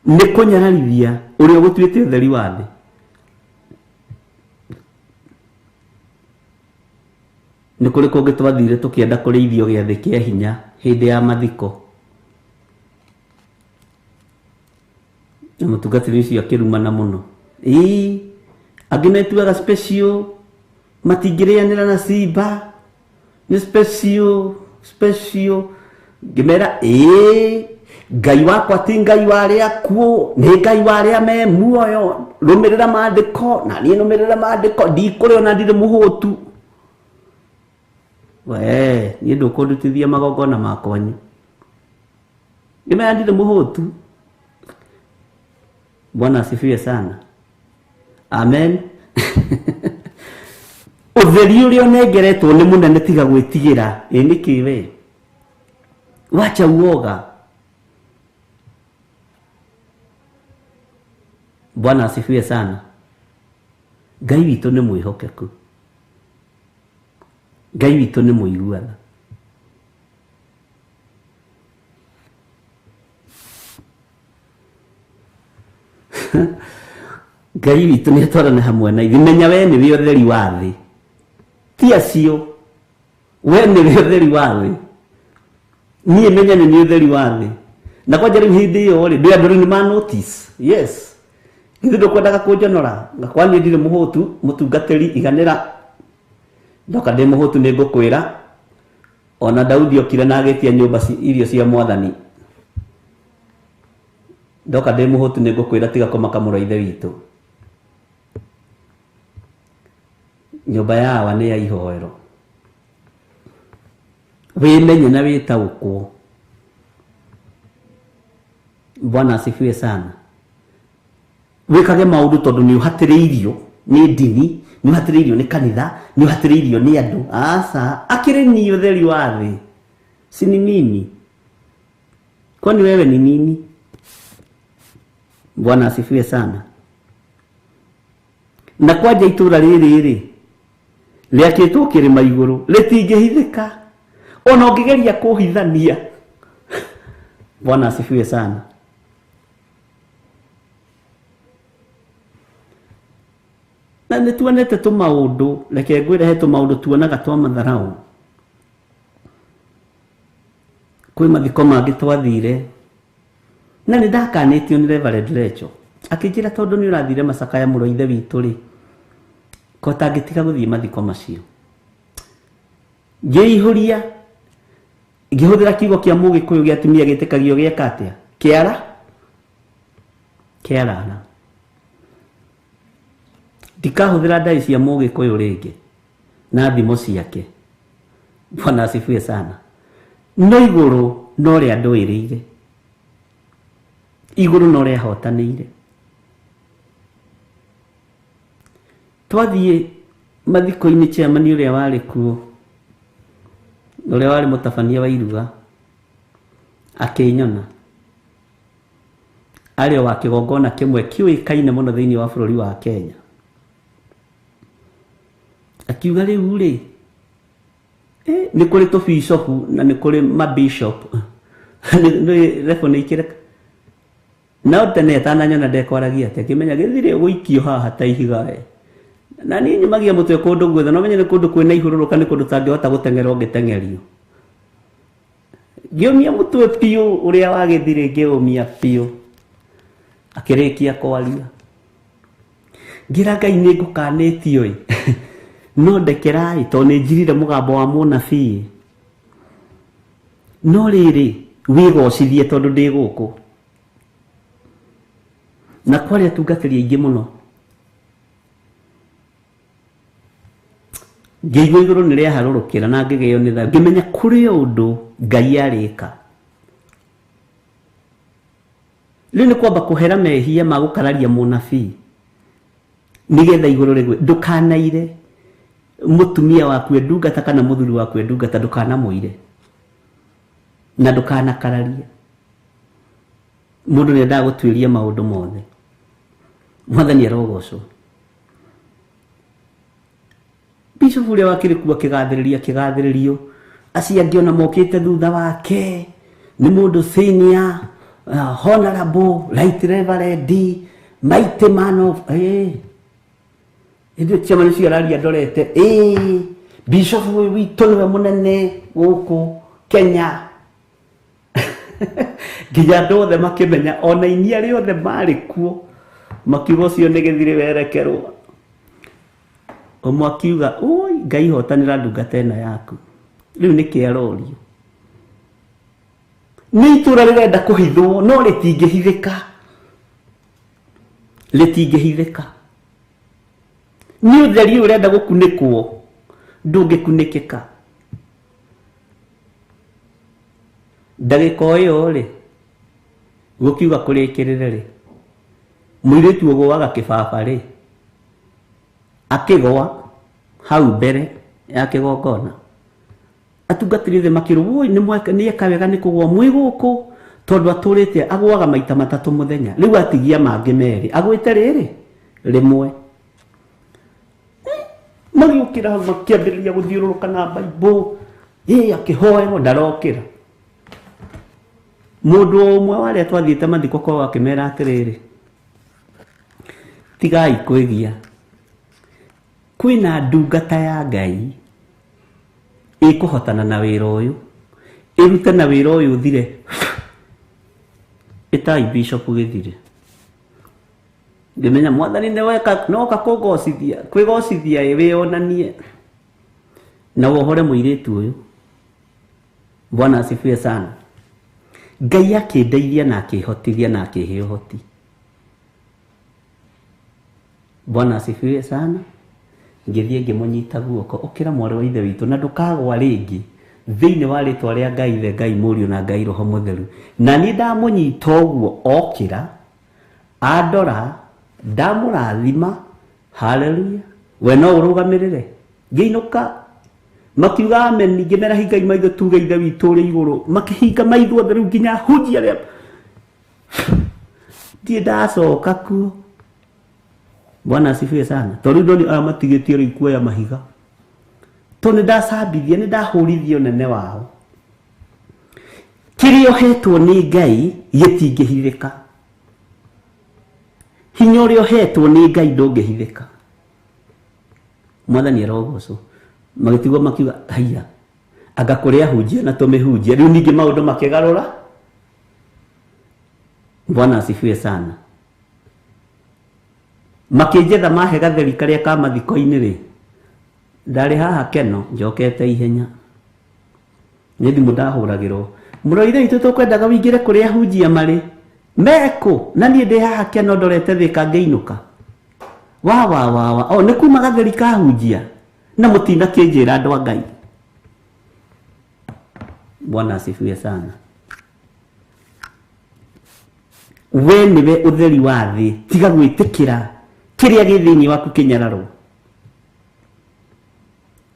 Nĩ kũnyararithia ũrĩa ũgũtuĩte ũtheri wa thĩ. Nĩ kũrĩ kũngĩ twathire tũkĩenda kũrĩithio gĩathĩ kĩa hinya hĩndĩ ya mathiko, na mũtungatĩri ũcio akĩrumana mũno. Ĩĩ, angĩ metuaga special, matingĩrĩanĩra na simba, nĩ special special. Ngĩmera ĩĩ, Ngai wakwa ti Ngai wa arĩa akuũ, nĩ Ngai wa arĩa me muoyo. Rũmĩrĩra maandĩko, na niĩ nũmĩrĩra maandĩko, ndikũrĩa ona ndirĩ mũhũtu. We, niĩ ndũkũndutithia magongona ma kwanyu. Ngĩmera ndirĩ mũhũtu. Bwana asifiwe sana. Amen. Ũtheri ũrĩa ũnengeretwo nĩ mũnene, tiga gwĩtigĩra. Ĩ nĩkĩ we? Wacha uoga. Bwana asifiwe sana. Ngai witũ nĩ mwĩhokeku. Ngai witũ nĩ mũiguana. Ngai witũ nĩ atwarane hamwe na ithuĩ. Menya we nĩwe ũtheri wa thĩ, ti acio. We nĩwe ũtheri wa thĩ. Niĩ menya nĩ niĩ ũtheri wa thĩ. Na kwanja rĩu hĩndĩ ĩyo rĩ, ndĩ andũ rĩu nĩ ma notice. Yes. Githĩ ndũkwendaga kũnjonora? Ngakwa niĩ ndirĩ mũhũtu, mũtungatĩri iganĩra. Ndoka ndĩ mũhũtu nĩ ngũkwĩra. Ona Daudi okire na agĩtia nyũmba irio cia mwathani. Ndoka ndĩ mũhũtu nĩ ngũkwĩra, tiga kũmaka mũrũ wa ithe witũ. Nyũmba ya awa nĩ ya ihoero. Wĩmenye na wĩtaũkwo. Bwana asifiwe sana. Wĩkage maũndũ tondũ nĩ ũhatĩrĩirio nĩ ndini, nĩ ũhatĩrĩirio nĩ kanitha, nĩ ũhatĩrĩirio nĩ andũ. Aca, akĩrĩ niĩ ũtheri wa thĩ. Si ni mimi? Kwani wewe ni nini? Bwana asifiwe sana. Na kwanja itũũra rĩrĩ rĩ, rĩakĩtwo kĩrĩma igũrũ, rĩtingĩhithĩka. Ona ũngĩgeria kũhithania. Bwana asifiwe sana. Na nĩ tuonete tũmaũndũ, reke ngwĩre he tũmaũndũ tuonaga twa matharau. Kwĩ mathiko mangĩ twathire na nĩ ndakanĩtio nĩ Reverend Rachel akĩnjĩra tondũ nĩ ũrathire macakaya mũro ithe witũ rĩ, ko tangĩtiga gũthiĩ mathiko macio. Ngĩihũria ngĩhũthĩra kiugo kĩa mũgĩkũyũ gĩa atumia gĩtĩkagio gĩeka atĩa, kĩara kĩarara. Ndikahũthĩra ndai cia mũgĩkũyũ rĩngĩ na thimo ciake. Bwana asifiwe sana. No igũrũ no rĩa ndũĩrĩire, igũrũ no rĩahotanĩire. Twathiĩ mathiko-inĩ, chairman ũrĩa warĩ kuo, ũrĩa warĩ mũtabania wa iruga, akĩnyona arĩ o wa kĩgongona kĩmwe kĩũĩkaine mũno thĩinĩ wa bũrũri wa Kenya. Akiuga rĩu rĩ, nĩ kũrĩ tũbicobu na nĩ kũrĩ mabishop nĩ rebo nĩ ikĩreka no tene atananyona ndekwaragia atĩa, akĩmenya gĩthirĩ gũikio haha ta ihiga ĩ. Na niĩ nyumagia mũtwe kũndũ guothe, no menye nĩ kũndũ kwĩna ihũrũrũka, nĩ kũndũ tangĩhota gũteng'era ũngĩteng'erio. Ngĩũmia mũtwe biũ ũrĩa wa gĩthirĩ, ngĩũmia biũ. Akĩrĩkia kwaria, ngĩra Ngai nĩ ngũkanĩtio ĩ, no ndekerai tondũ nĩ njirire mũgambo wa mũnabii. No rĩrĩ wĩgocithie tondũ ndĩ gũkũ. Na kwarĩ atungatĩri aingĩ mũno. Ngĩigua igũrũ nĩ rĩaharũrũkĩra na ngĩgĩo nĩ thayũ, ngĩmenya kũrĩ ũndũ Ngai arĩka. Rĩu nĩ kwamba kũhera mehia ma gũkararia mũnabii nĩgetha igũrũ rĩgwe. Ndũkanaire mũtumia waku e ndungata kana mũthuri waku e ndungata, ndũkanamũire na ndũkanakararie. Mũndũ nĩendaga gũtuĩria maũndũ mothe. Mwathani arogocwo. Bishop ũrĩa wakĩrĩ kuo akĩgathĩrĩria kĩgathĩrĩrio, acio angĩ ona mokĩte thutha wake nĩ mũndũ senior, honorable, right reverend, mighty man of ithuĩ chairman ũcio araria ndorete, bishop ũyũ witũ nĩwe mũnene gũkũ Kenya. Nginya andũ othe makĩmenya, ona inyia arĩa othe marĩ kuo makiuga ũcio nĩ gĩthirĩ werekerwo. Ũmwe akiuga, oi Ngai hotanĩra ndungata ĩno yaku. Rĩu nĩkĩ arorio? Nĩ itũra rĩrenda kũhithwo no rĩtingĩhithĩka, rĩtingĩhithĩka. Nĩ ũtheri ũrenda gũkunĩkwo, ndũngĩkunĩkĩka. Ndagĩka o ĩyo rĩ, gũkiuga kũrĩkĩrĩre rĩ, mũirĩtu ũgũaga kĩbaba rĩ, akĩgũa hau mbere ya kĩgongona. Atungatĩri othe makĩrwo, woi nĩ eka wega nĩ kũgũa mwĩ gũkũ, tondũ atũrĩte agũaga maita matatũ mũthenya, rĩu atigia mangĩ merĩ, agwĩte rĩrĩ rĩmwe. Magĩũkĩra hau makĩambĩrĩria gũthiũrũrũka na Bible, akĩhoerwo ndarokĩra. Mũndũ o ũmwe wa arĩa twathiĩte mathiko kwao akĩmera atĩrĩrĩ, tigai kwĩgia, kwĩna ndungata ya Ngai ĩkũhotana na wĩra ũyũ, ĩrute na wĩra ũyũ ũthire. Ĩtai bishop gĩthirĩ. Ngĩmenya Mwathani nĩweka noka kũngocithia, kwĩgocithia ĩ wĩonanie na wohore mũirĩtu ũyũ. Bwana asifiwe sana. Ngai akĩndeithia na akĩhotithia na akĩhe ũhoti. Bwana asifiwe sana. Ngĩthiĩ ngĩmũnyita guoko, ũkĩra mwarĩ wa ithe witũ na ndũkagwa rĩngĩ thĩinĩ wa rĩtwa rĩa Ngai Ithe, Ngai Mũriũ na Ngai Roho Mũtheru. Na niĩ ndamũnyita ũguo okĩra, andora, ndamũrathima, haleluya. We no ũrũgamĩrĩre. Ngĩinũka makiuga amen, ngĩmera hingai maitho tuge Ithe witũ ũrĩ igũrũ. Makĩhinga maitho othe rĩu nginya hunjia arĩa ndirĩ ndacoka kuo. Bwana asifiwe sana. Tondũ rĩu ndoni aya matigĩtie rĩu kuoya mahiga, tondũ nĩ ndacambithia, nĩ ndahũrithia ũnene wao. Kĩrĩa ũhetwo nĩ Ngai gĩtingĩhithĩka. Hinya ũrĩa ũhetwo nĩ Ngai ndũngĩhithĩka. Mwathani arogocwo. Magĩtigwo makiuga haiya, Anga kũrĩ ahunjia na tũmĩhunjia. Rĩu ningĩ maũndũ makĩgarũra. Bwana asifiwe sana. Makĩnjetha mahe gatheri karĩa ka mathiko-inĩ rĩ, ndarĩ haha Keno njokete ihenya, nĩ thimũ ndahũragĩrwo, mũrori witũ tũkwendaga wĩingĩre kũrĩa ahunjia marĩ mekũ, na niĩ ndĩ haha Keno ndorete Thĩka ngĩinũka. Wa wa wa wa, o nĩ kuma gatheri ka ahunjia na mũtinakĩnjĩra andũ a Ngai. Bwana asifiwe sana. We nĩwe ũtheri wa thĩ, tiga gwĩtĩkĩra kĩrĩa gĩ thĩinĩ waku kĩnyararwo.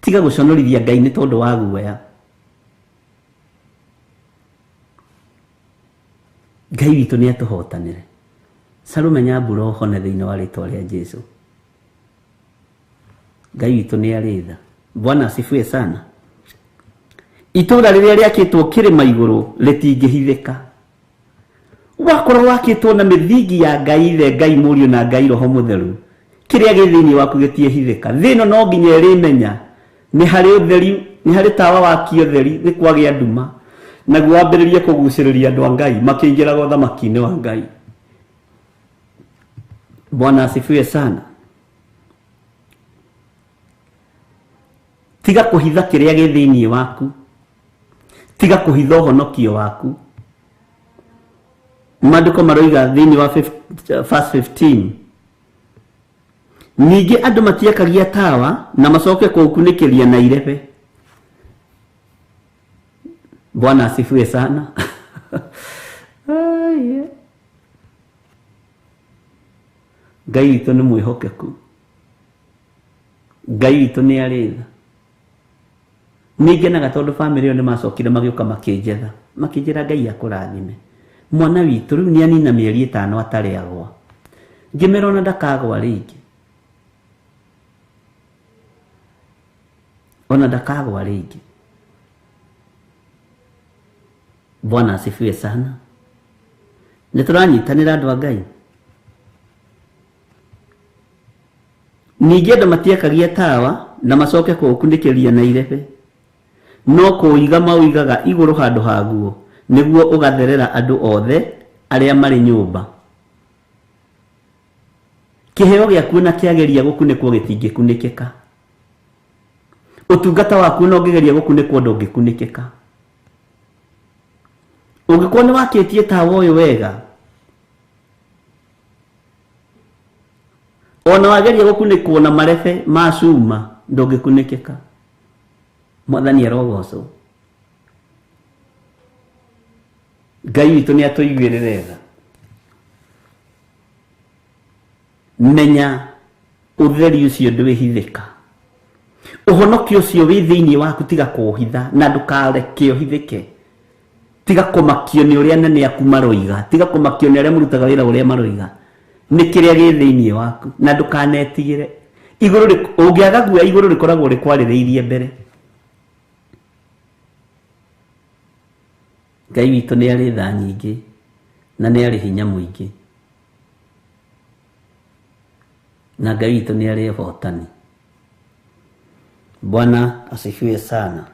Tiga gũconorithia Ngai nĩ tondũ wa guoya. Ngai witũ nĩ atũhotanĩre. Salome Nyambura ũhone thĩinĩ wa rĩtwa rĩa Jesu. Ngai witũ nĩ arĩ tha. Bwana asifiwe sana. Itũũra rĩrĩa rĩakĩtwo kĩrĩma igũrũ rĩtingĩhithĩka. Wakorwo wakĩtwo na mĩthingi ya Ngai Ithe, Ngai Mũriũ na Ngai Roho Mũtheru, kĩrĩa gĩ thĩinĩ waku gĩtiĩhithĩka. Thĩ ĩno no nginya ĩrĩmenya nĩ harĩ ũtheri, nĩ harĩ tawa wakio ũtheri, nĩ kwagĩa nduma, naguo wambĩrĩrie kũgucĩrĩria andũ a Ngai makĩingĩraga ũthamaki-inĩ wa Ngai. Bwana asifiwe sana. Tiga kũhitha kĩrĩa gĩ thĩinĩ waku, tiga kũhitha ũhonokio waku. Maandĩko maroiga thĩinĩ wa verse 15, ningĩ andũ matiakagia tawa na macoke kũũkunĩkĩria na irebe. Bwana asifiwe sana. Ngai witũ nĩ mwĩhokeku, Ngai witũ nĩ arĩ tha. Nĩ ngenaga tondũ bamĩrĩ ĩyo nĩ macokire magĩũka makĩnjetha, makĩnjĩra Ngai akũrathime. Mwana witũ rĩu nĩ anina mĩeri 5 atarĩ agwa. Ngĩmera ona ndakagwa rĩngĩ. Ona ndakagwa rĩngĩ. Bwana asifiwe sana. Nĩ tũranyitanĩra andũ a Ngai. Ningĩ andũ matiakagia tawa na macoke kũũkunĩkĩria na irebe, no kũũiga maũigaga igũrũ handũ haguo, nĩguo ũgatherera andũ othe arĩa marĩ nyũmba. Kĩheo gĩaku na kĩageria gũkunĩkwo gĩtingĩkunĩkĩka. Ũtungata waku na ũngĩgeria gũkunĩkwo ndũngĩkunĩkĩka. Ũngĩkorwo nĩ wakĩtie tawa ũyũ wega, ona wageria gũkunĩkwo na marebe ma cuma ndũngĩkunĩkĩka. Mwathani arogocwo. Ngai witũ nĩ atũiguĩrĩre tha. Menya ũtheri ũcio ndwĩhithĩka. Ũhonokio ũcio wĩ thĩinĩ waku tiga kũũhitha na ndũkareke ũhithĩke. Tiga kũmakio nĩ ũrĩa anene aku maroiga, tiga kũmakio nĩ arĩa mũrutaga wĩra ũrĩa maroiga. Nĩ kĩrĩa gĩ thĩinĩ waku na ndũkanetigĩre. Igũrũ ũngĩaga guoya, igũrũ rĩkoragwo rĩkwarĩrĩirie mbere. Ngai witũ nĩ arĩ tha nyingĩ na nĩ arĩ hinya mũingĩ, na Ngai witũ nĩ arĩ ũhotani. Bwana asifiwe sana.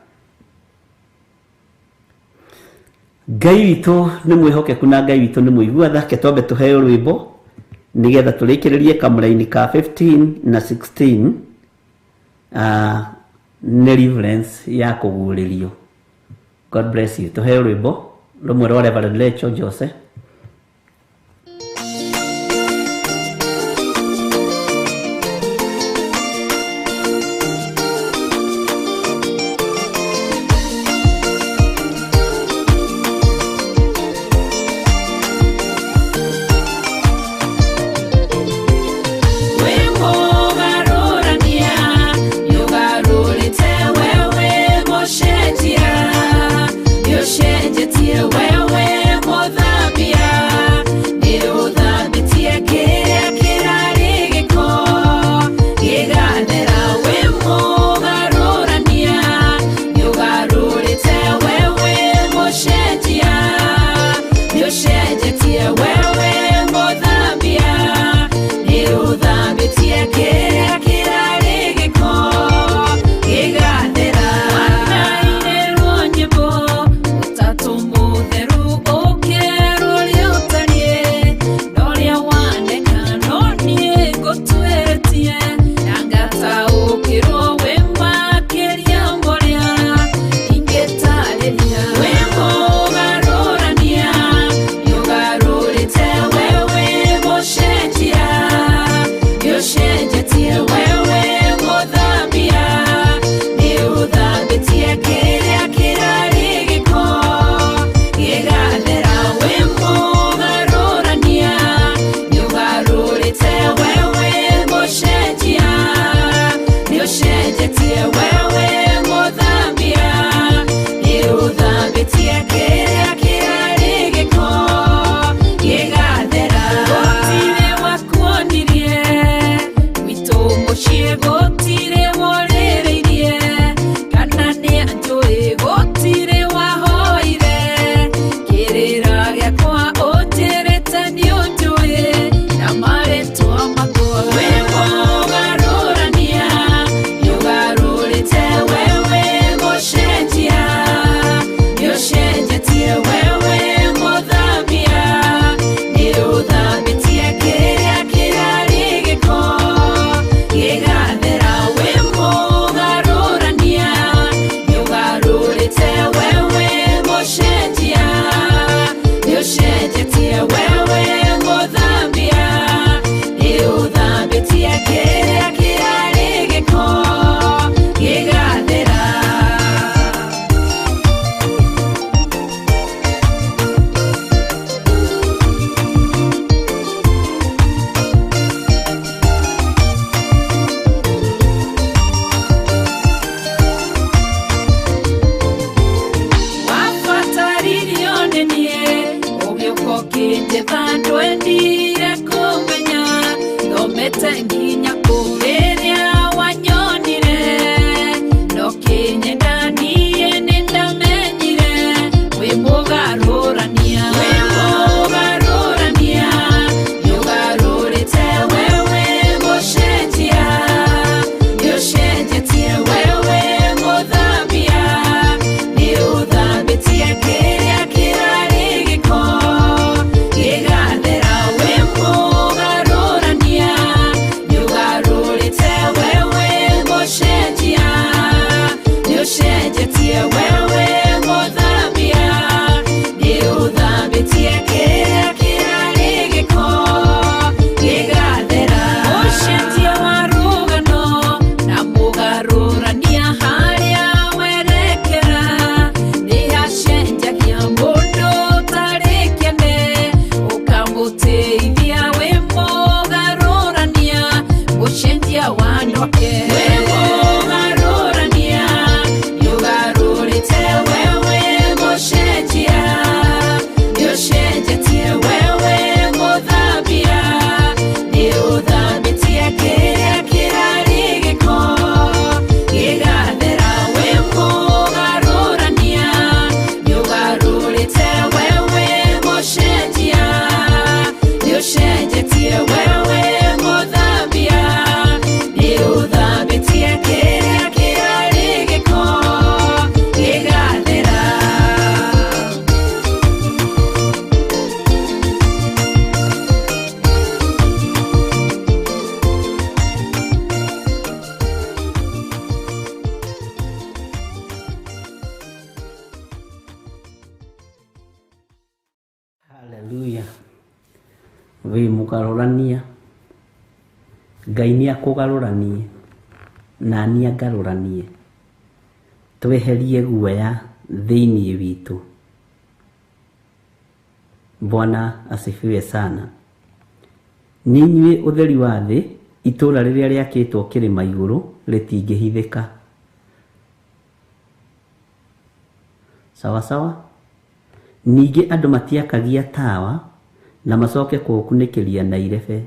Ngai witũ nĩ mwĩhokeku na Ngai witũ nĩ mũigua tha. Reke twambe tũheo rwĩmbo nĩgetha tũrĩkĩrĩrie kamũraini ka 15 na 16. Nĩ reverence ya kũguũrĩrio. God bless you. Tũheo rwĩmbo rũmwe rwa Reverend Lecho Jose. Wewe mothambi. Njetha ndwendire kũmenya thomete nginya kũrĩrĩa wanyonire no kĩnyenda niĩ nĩndamenyire wĩ mũgarũrania wĩ mũgarũrania nĩũgarũrĩte wewe mũcenjia nĩũcenjetie wewe mũthambia nĩũthambĩtie kĩrĩa kĩrarĩ gĩko gĩgathera wĩ mũgarũrania nĩũgarũrĩte wewe mũcenjia nĩũcenjetie wewe mũthambia nĩũthambĩtie kĩrĩa kĩrarĩ gĩko gĩgathera ũcenjia wa rũgano na mũgarũrania harĩa werekera nĩhacenjagia mũndũ ũtarĩ kĩene ũkamũteithia wĩ mũgarũrania gũcenjia wa ndwake wĩ mũgarũrania nĩũgarũrĩte wewe mũcenjia nĩũcenjetie wewe mũthambia nĩũthambĩtie kĩrĩa kĩrarĩ gĩko gĩgathera wĩ mũgarũrania nĩũgarũrĩte wewe mũcenjia nĩũcenjetie wewe mũthambia nĩũthambĩtie kĩrĩa kĩrarĩ gĩko gĩgathera. Haleluya. Wĩ mũgarũrania. Ngai nĩ akũgarũranie na niĩ angarũranie. Tweherie guoya thĩinĩ witũ. Bwana asifiwe sana. Nĩ inyuĩ ũtheri wa thĩ, itũũra rĩrĩa rĩakĩtwo kĩrĩma igũrũ rĩtingĩhithĩka. Sawa sawa. Ningĩ andũ matiakagia tawa na macoke kũũkunĩkĩria na irebe,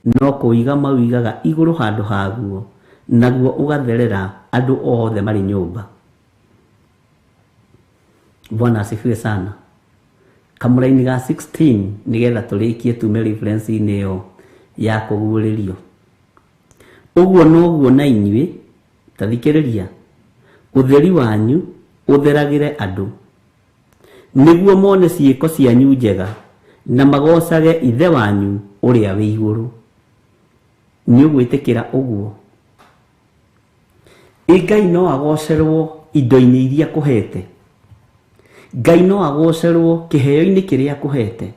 no kũũiga maũigaga igũrũ handũ haguo, naguo ũgatherera andũ othe marĩ nyũmba. Bwana asifiwe sana. Kamũraini ga 16 nĩgetha tũrĩkie tume reference-inĩ ĩyo ya kũguũrĩrio. Ũguo noguo na inyuĩ, ta thikĩrĩria, ũtheri wanyu ũtheragĩre andũ nĩguo mone ciĩko cianyu njega na magocage Ithe wanyu ũrĩa wĩ igũrũ. Nĩ ũgwĩtĩkĩra ũguo? Ĩ Ngai no agocerwo indo-inĩ iria akũhete. Ngai no agocerwo kĩheo-inĩ kĩrĩa akũhete.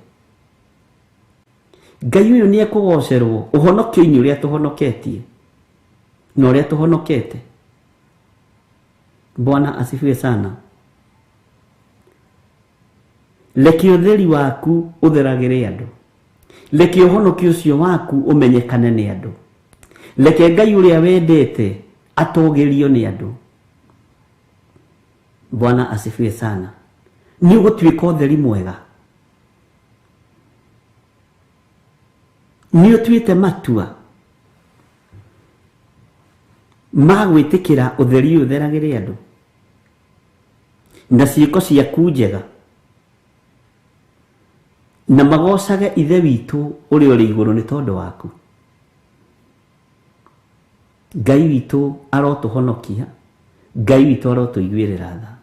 Ngai ũyũ nĩ ekũgocerwo ũhonokio-inĩ ũrĩa tũhonoketie na ũrĩa tũhonokete. Bwana asifiwe sana. Reke ũtheri waku ũtheragĩre andũ. Reke ũhonokio ũcio waku ũmenyekane nĩ andũ. Reke Ngai ũrĩa wendete atũgĩrio nĩ andũ. Bwana asifiwe sana. Nĩ ũgũtuĩka ũtheri mwega. Nĩ ũtuĩte matua ma gwĩtĩkĩra ũtheri ũyũ ũtheragĩre andũ na ciĩko ciaku njega na magocage Ithe witũ ũrĩa ũrĩ igũrũ nĩ tondũ waku. Ngai witũ arotũhonokia, Ngai witũ arotũiguĩrĩra tha.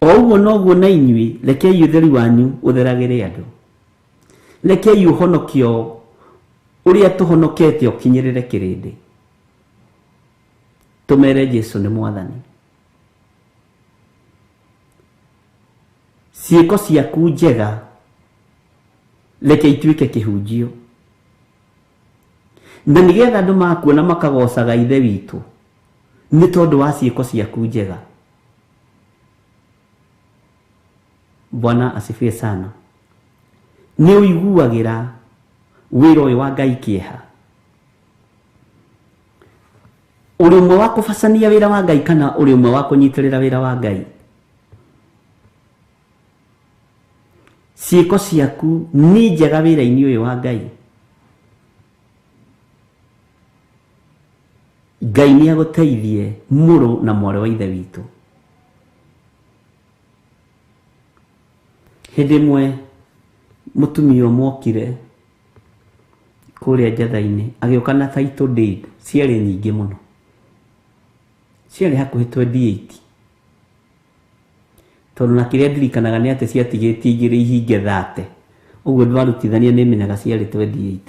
O ũguo noguo na inyuĩ, rekei ũtheri wanyu ũtheragĩre andũ. Rekei ũhonokio ũrĩa tũhonokete ũkinyĩrĩre kĩrĩndĩ. Tũmere Jesũ nĩ Mwathani. Ciĩko ciaku njega reke ituĩke kĩhunjio. Na nĩgetha andũ makuona makagocaga Ithe witũ nĩ tondũ wa ciĩko ciaku njega. Bwana asifiwe sana. Nĩ ũiguagĩra wĩra ũyũ wa Ngai kĩeha. Ũrĩ ũmwe wa kũbacania wĩra wa Ngai kana ũrĩ ũmwe wa kũnyitĩrĩra wĩra wa Ngai? Ciĩko ciaku nĩ njega wĩra-inĩ ũyũ wa Ngai. Ngai nĩ agũteithie mũrũ na mwarĩ wa ithe witũ. Hĩndĩ ĩmwe mũtumia ũmwe okire kũrĩa njatha-inĩ agĩũka na title deed ciarĩ nyingĩ mũno, ciarĩ hakuhĩ 28, tondũ na kĩrĩa ndirikanaga nĩ atĩ ciatigĩtie igĩrĩ ihinge thate, ũguo ndwarutithania nĩ menyaga ciarĩ 28.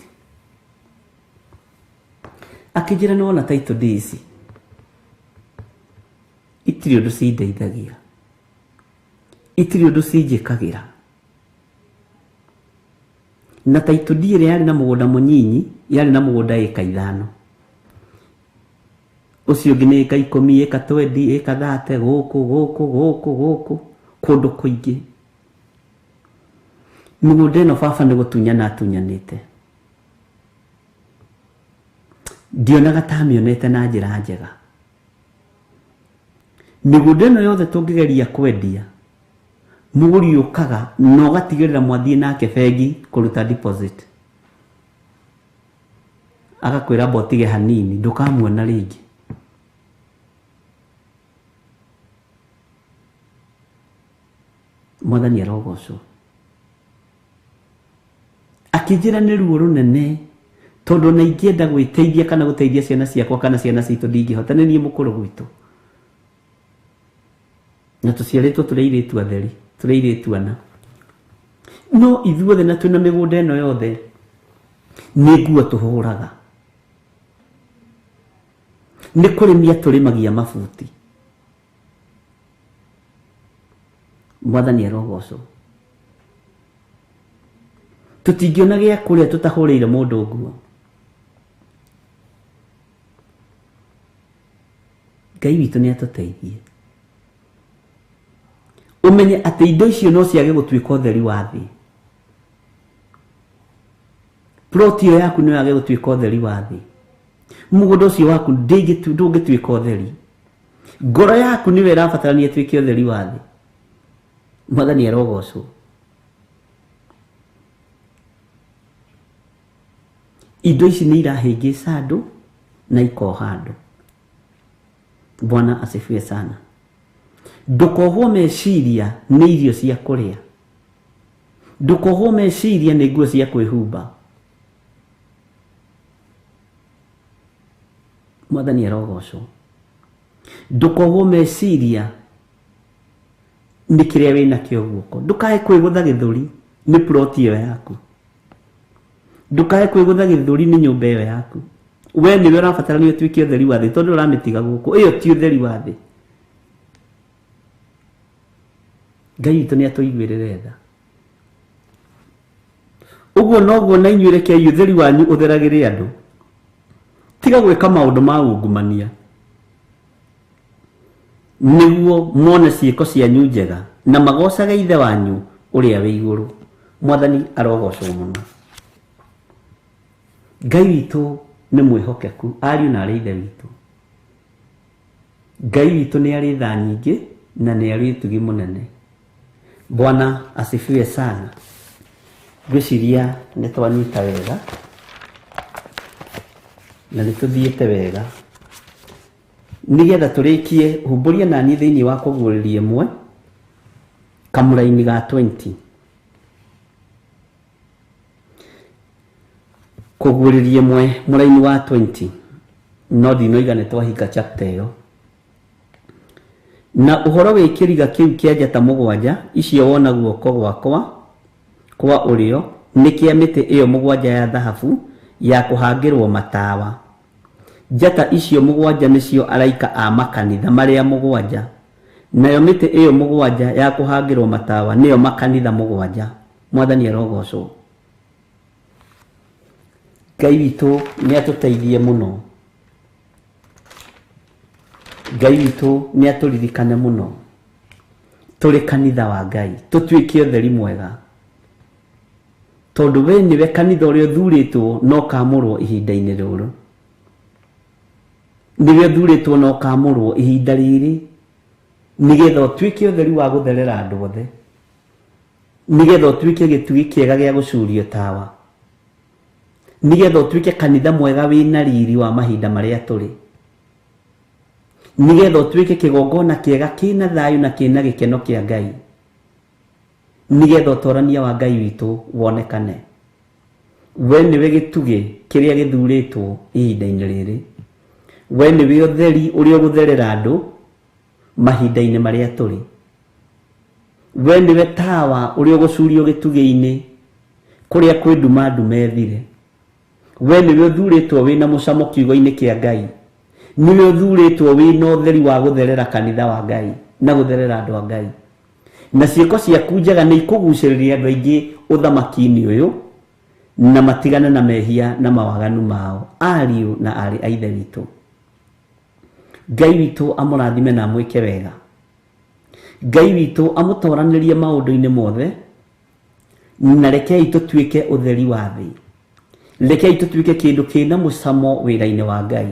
Akĩnjĩra nĩ wona title deed ici itirĩ ũndũ cindeithagia, itirĩ ũndũ cinjĩkagĩra. Na title deed ĩrĩa yarĩ na mũgũnda mũnyinyi yarĩ na mũgũnda ĩka 5, ũcio ũngĩ nĩ ĩka 10, ĩka 20, ĩka 30, gũkũ gũkũ gũkũ gũkũ kũndũ kũingĩ. Mĩgũnda ĩno baba nĩ gũtunyana atunyanĩte, ndionaga ta amĩonete na njĩra njega. Mĩgũnda ĩno yothe tũngĩgeria kwendia, mũgũri ũkaga na ũgatigĩrĩra mwathiĩ nake bengi kũruta deposit, agakwĩra amba ũtige hanini ndũkamuona rĩngĩ. Mwathani arogocwo. Akĩnjĩra nĩ ruo rũnene tondũ ona ingĩenda gwĩteithia kana gũteithia ciana ciakwa kana ciana citũ ndingĩhota, nĩ niĩ mũkũrũ gwitũ, na tũciarĩtwo tũrĩ airĩtu atheri, tũrĩ airĩtu ana, no ithuothe na twĩna mĩgũnda ĩno yothe nĩ nguo tũhũraga, nĩ kũrĩmia tũrĩmagia mabuti. Mwathani arogocwo. Tũtingĩona gĩa kũrĩa tũtahũrĩire mũndũ nguo. Ngai witũ nĩ atũteithie. Ũmenye atĩ indo icio no ciage gũtuĩka ũtheri wa thĩ. Plot ĩyo yaku no yage gũtuĩka ũtheri wa thĩ. Mũgũnda ũcio waku ndũngĩtuĩka ũtheri. Ngoro yaku nĩwe ĩrabatarania ĩtuĩke ũtheri wa thĩ. Mwathani arogocwo. Indo ici nĩ irahĩngĩca andũ na ikoha andũ. Bwana asifiwe sana. Ndũkohwo meciria nĩ irio cia kũrĩa, ndũkohwo meciria nĩ nguo cia kwĩhumba. Mwathani arogocwo. Ndũkohwo meciria nĩ kĩrĩa wĩnakĩo guoko. Ndũkae kwĩgũtha gĩthũri nĩ plot ĩyo yaku, ndũkae kwĩgũtha gĩthũri nĩ nyũmba ĩyo yaku. We nĩwe ũrabatarania ũtuĩke ũtheri wa thĩ, tondũ ũramĩtiga gũkũ, ĩyo ti ũtheri wa thĩ. Ngai witũ nĩ atũiguĩrĩre tha. Ũguo noguo na inyuĩ rekei ũtheri wanyu ũtheragĩre andũ. Tiga gwĩka maũndũ ma ungumania nĩguo mone ciĩko cianyu njega na magocage Ithe wanyu ũrĩa wĩ igũrũ. Mwathani arogocwo mũno. Ngai witũ nĩ mwĩhokeku, ariũ na arĩ Ithe witũ. Ngai witũ nĩ arĩ tha nyingĩ na nĩ arĩ ũtugi mũnene. Bwana asifiwe sana. Ngwĩciria nĩ twanyita wega na nĩ tũthiĩte wega, nĩgetha tũrĩkie humbũria nani thĩinĩ wa kũguũrĩria ĩmwe kamũraini ga 20. Kũguũrĩria ĩmwe mũraini wa 20, no ndinoiga nĩ twahinga chapter ĩyo. Na ũhoro wĩ kĩriga kĩu kĩa njata 7 icio wona guoko gwakwa kwa ũrĩo nĩ kĩa mĩtĩ ĩyo 7 ya thahabu ya kũhangĩrwo matawa. Njata icio 7 nĩcio araika a makanitha marĩa 7, nayo mĩtĩ ĩyo 7 ya kũhangĩrwo matawa nĩyo makanitha 7. Mwathani arogocwo. Ngai witũ nĩ atũteithie mũno. Ngai witũ nĩ atũririkane mũno. Tũrĩ kanitha wa Ngai, tũtuĩke ũtheri mwega, tondũ we nĩwe kanitha ũrĩa ũthurĩtwo na ũkamũrwo ihinda-inĩ rĩrĩ. Nĩwe ũthurĩtwo na ũkamũrwo ihinda rĩrĩ, nĩgetha ũtuĩke ũtheri wa gũtherera andũ othe. Nĩgetha ũtuĩke gĩtugĩ kĩega gĩa gũcurio tawa. Nĩgetha ũtuĩke kanitha mwega wĩna riri wa mahinda marĩa tũrĩ. Nĩgetha ũtuĩke kĩgongona kĩega kĩna thayũ na kĩna gĩkeno kĩa Ngai. Nĩgetha ũtorania wa Ngai witũ wonekane. We nĩwe gĩtugĩ kĩrĩa gĩthurĩtwo ihinda-inĩ rĩrĩ. We nĩwe ũtheri ũrĩa ũgũtherera andũ mahinda-inĩ marĩa tũrĩ. We nĩwe tawa ũrĩa ũgũcurio gĩtugĩ-inĩ kũrĩa kwĩ nduma nduma ĩthire. We nĩwe ũthurĩtwo wĩna mũcamo kiugo-inĩ kĩa Ngai. Nĩwe ũthurĩtwo wĩna ũtheri wa gũtherera kanitha wa Ngai na gũtherera andũ a Ngai. Na ciĩko ciaku njega nĩ ikũgucĩrĩria andũ aingĩ ũthamaki-inĩ ũyũ na matigane na mehia na mawaganu mao, ariũ na aarĩ a Ithe witũ. Ngai witũ amũrathime na amwĩke wega. Ngai witũ amũtoranĩrie maũndũ-inĩ mothe, na rekei tũtuĩke ũtheri wa thĩ. Rekei tũtuĩke kĩndũ kĩna mũcamo wĩra-inĩ wa Ngai.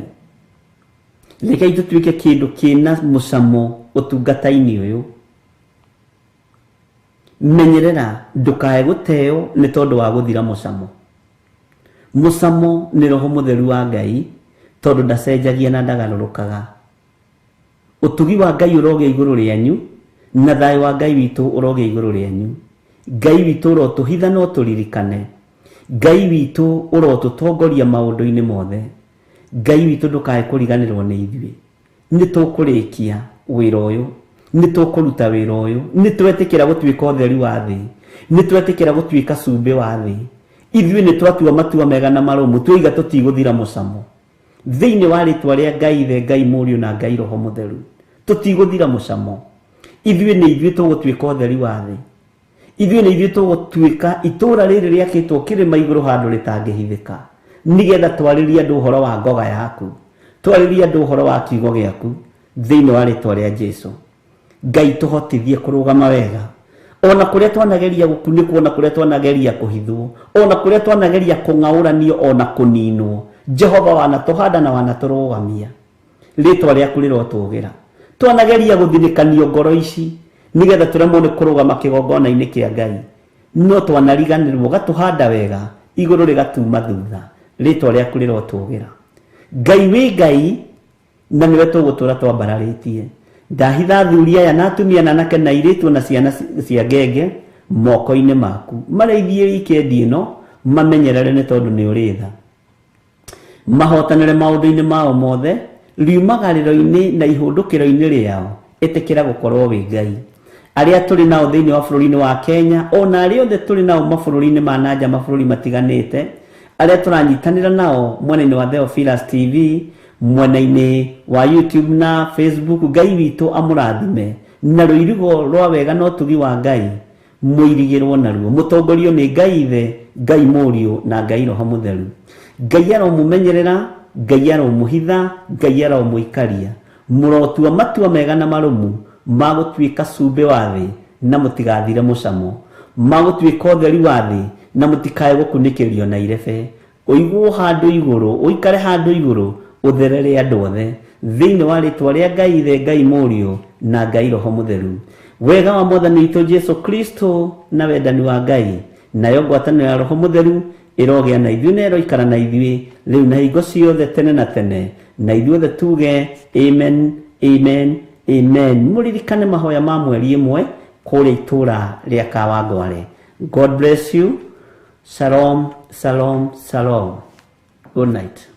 Rekei tũtuĩke kĩndũ kĩna mũcamo ũtungata-inĩ ũyũ. Menyerera ndũkae gũteo nĩ tondũ wa gũthira mũcamo. Mũcamo nĩ roho mũtheru wa Ngai, tondũ ndacenjagia na ndagarũrũkaga. Ũtugi wa Ngai ũrogĩa igũrũ rĩanyu, na thayũ wa Ngai witũ ũrogĩa igũrũ rĩanyu. Ngai witũ ũrotũhitha na ũtũririkane. Ngai witũ ũrotũtongoria maũndũ-inĩ mothe. Ngai witũ ndũkae kũriganĩrwo nĩ ithuĩ. Nĩ tũkũrĩkia wĩra ũyũ, nĩ tũkũruta wĩra ũyũ, nĩ twetĩkĩra gũtuĩka ũtheri wa thĩ, nĩ twetĩkĩra gũtuĩka cumbĩ wa thĩ. Ithuĩ nĩ twatua matua mega na marũmu, twoiga tũtigũthira mũcamo. Thĩinĩ wa rĩtwa rĩa Ngai Ithe, Ngai Mũriũ na Ngai Roho Mũtheru, tũtigũthira mũcamo. Ithuĩ nĩ ithuĩ tũgũtuĩka ũtheri wa thĩ. Ithuĩ nĩ ithuĩ tũgũtuĩka itũũra rĩrĩ rĩakĩtwo kĩrĩma igũrũ handũ rĩtangĩhithĩka, nĩgetha twarĩrie andũ ũhoro wa ngoga yaku, twarĩrie andũ ũhoro wa kiugo gĩaku, thĩinĩ wa rĩtwa rĩa Jesu. Ngai tũhotithie kũrũgama wega, ona kũrĩa twanageria gũkunĩkwo, ona kũrĩa twanageria kũhithwo, ona kũrĩa twanageria kũng'aũranio, ona kũninwo. Jehova wanatũhanda na wanatũrũgamia, rĩtwa rĩaku rĩrotũgĩra. Twanageria gũthinĩkanio ngoro ici nĩgetha tũremwo nĩ kũrũgama kĩgongona-inĩ kĩa Ngai, no twanariganĩrwo, gatũhanda wega, igũrũ rĩgatuma thutha, rĩtwa rĩaku rĩrotũgĩra. Ngai wĩ Ngai, na nĩwe tũgũtũra twambararĩtie. Ndahitha athuri aya na atumia na anake na airĩtu na ciana cia ngenge moko-inĩ maku. Marĩithie wikendi ĩno, mamenyerere nĩ tondũ nĩ ũrĩ tha. Mahotanĩre maũndũ-inĩ mao mothe, riumagarĩro-inĩ na ihũndũkĩro-inĩ rĩao, ĩtĩkĩra gũkorwo wĩ Ngai. Arĩa tũrĩ nao thĩinĩ wa bũrũri-inĩ wa Kenya, ona arĩa othe tũrĩ nao mabũrũri-inĩ ma nanja, mabũrũri matiganĩte, arĩa tũranyitanĩra nao mwena-inĩ wa Theophilus TV, mwena-inĩ wa YouTube na Facebook, Ngai witũ amũrathime na rũirigo rwa wega na ũtugi wa Ngai mũirigĩrwo naruo, mũtongorio nĩ Ngai Ithe, Ngai Mũriũ na Ngai Roho Mũtheru. Ngai aromũmenyerera, Ngai aromũhitha, Ngai aromũikaria. Mũrotua matua mega na marũmu ma gũtuĩka cumbĩ wa thĩ na mũtigathire mũcamo, ma gũtuĩka ũtheri wa thĩ na mũtikae gũkunĩkĩrio na irebe. Ũigwo handũ igũrũ, ũikare handũ igũrũ, ũtherere andũ othe, thĩinĩ wa rĩtwa rĩa Ngai Ithe, Ngai Mũriũ na Ngai Roho Mũtheru. Wega wa Mwathani witũ Jesu Kristo na wendani wa Ngai, nayo ngwatanĩro ya Roho Mũtheru ĩrogĩa na ithuĩ na ĩroikara na ithuĩ rĩu na hingo ciothe tene na tene, na ithuothe tuge amen, amen, amen. Mũririkane mahoya ma mweri ĩmwe kũrĩa itũũra rĩa Kawangware. God bless you. Shalom, shalom, shalom. Good night.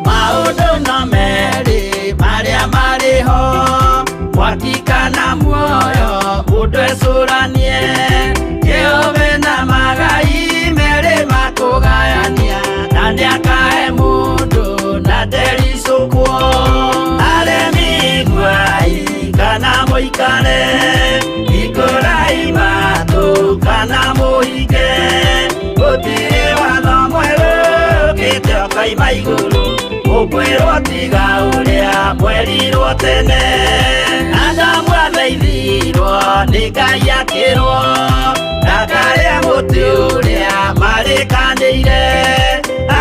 Maũndũ no merĩ marĩa marĩ ho, mwaki kana muoyo, mũndũ ecũranie. Kĩũmbe na magai merĩ makũgayania, na nĩakahe mũndũ na ndericũkwo. Aremi iguai kana mũikare, hingũrai matũ kana mũhinge. Gũtirĩ watho mwerũ ũkĩte ũkoima igũrũ, Mũkwĩrwo tiga ũrĩa mwerirwo tene. Adamu athaithirwo nĩ Ngai akĩrwo ndakarĩa mũtĩ ũrĩa marĩkanĩire.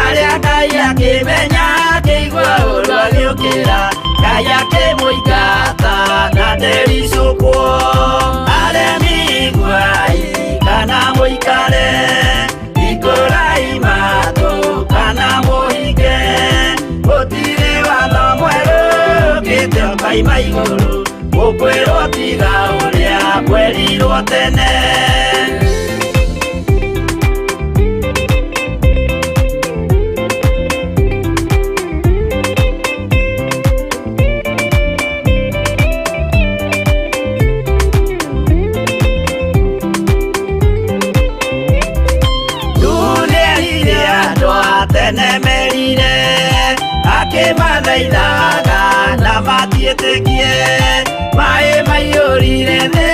Arĩa Ngai akĩmenya akĩigua ũru agĩũkĩra, Ngai akĩmũingata na ndericũkwo. Aremi iguai kana mũikare, hingũrai matũ kana mũhinge. Gũtirĩ watho mwerũ ũkĩte ũkoima igũrũ, mũkwĩrwo tiga ũrĩa mwerirwo tene. Nĩerire andũ a tene merire, akĩmathaithaga na matiĩtĩkie. Maĩ maiyũrire thĩ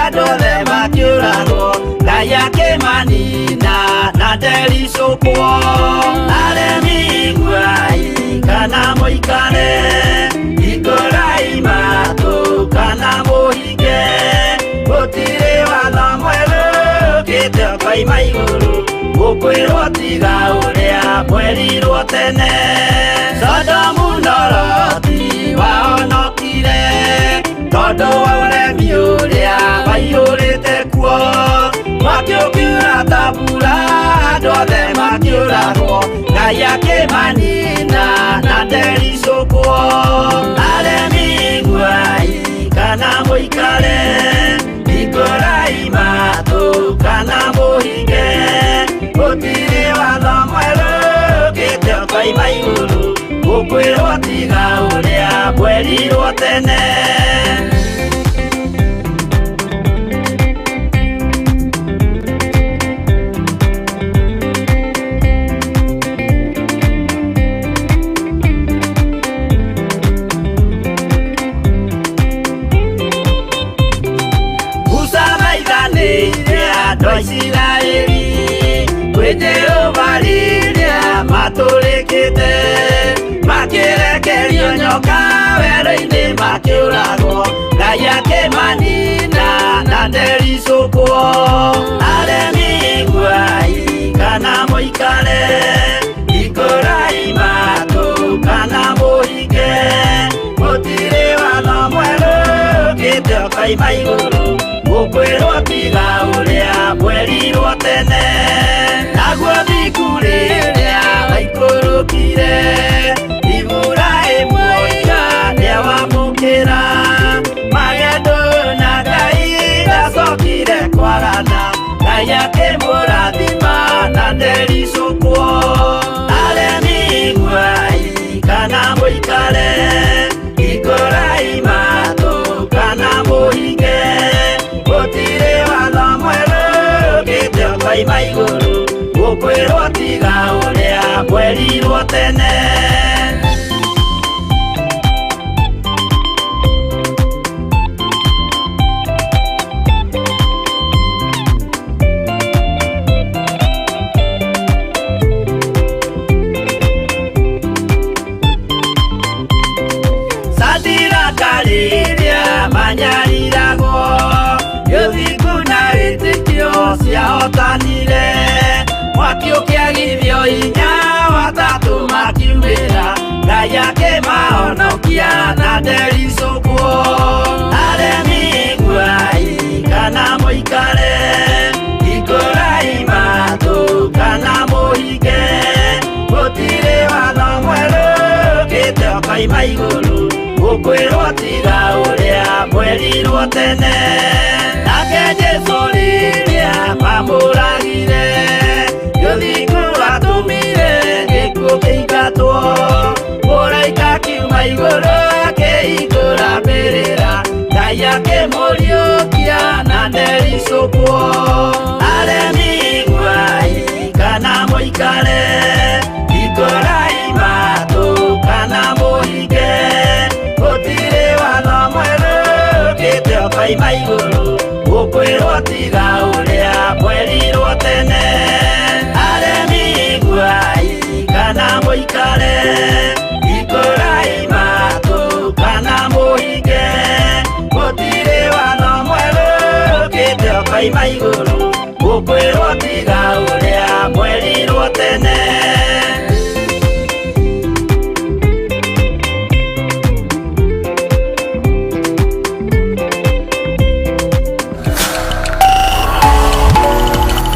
andũ othe makĩũragwo, Ngai akĩmanina na ndericũkwo. Aremi iguai kana mũikare, hingũrai matũ kana mũhinge. Gũtirĩ watho mwerũ ũkĩte ũkoima igũrũ, mũkwĩrwo tiga ũrĩa mwerirwo tene. Sodomu na Loti wahonokire tondũ wa ũremi ũrĩa waiyũrĩte kuo. Mwaki ũkiura ta mbura andũ othe makĩũragwo, Ngai akĩmanina na ndericũkwo. Aremi iguai kana mũikare, hingũrai matũ kana mũhinge. Gũtirĩ watho mwerũ ũkĩte ũkoima igũrũ, mũkwĩrwo tiga ũrĩa mwerirwo tene. Musa maithanĩire andũ a Isiraeli kwĩ Jehova rĩrĩa matũrĩkĩte, makĩrekerio nyoka werũ-inĩ makĩũragwo, Ngai akĩmanina na ndericũkwo. Aremi iguai kana mũikare, hingũrai matũ kana mũhinge. Gũtirĩ watho mwerũ ũkĩte ũkoima igũrũ, mũkwĩrwo tiga ũrĩa mwerirwo tene. Naguo thingu rĩrĩa waikũrũkire, Iburahĩmu oiga nĩawamũkĩra. Magendo na Ngai ndacokire kwarana, Ngai akĩmũrathima na ndericũkwo. Aremi iguai kana mũikare, hingũrai matũ kana mũhinge. Gũtirĩ watho mwerũ ũkĩte ũkoima igũrũ, mũkwĩrwo tiga ũrĩa mwerirwo tene. Sadiraka rĩrĩa manyariragwo, gĩthingu na wĩtĩkio ciahotanire. Mwaki ũkĩagithio hinya watatũ makiumĩra, Ngai akĩmahonokia na ndericũkwo. Aremi iguai kana mũikare, hingũrai matũ kana mũhinge. Gũtirĩ watho mwerũ ũkĩte ũkoima igũrũ, mũkwĩrwo tiga ũrĩa mwerirwo tene. Nake Jesũ rĩrĩa mamũragire, gĩthingu atũmire gĩkuũ kĩingatwo. Mũraika akiuma igũrũ akĩhingũra mbĩrĩra, Ngai akĩmũriũkia na ndericũkwo. Aremi iguai kana mũikare, hingũrai matũ kana mũhinge. Gũtirĩ watho mwerũ ũkĩte ũkoima igũrũ, mũkwĩrwo tiga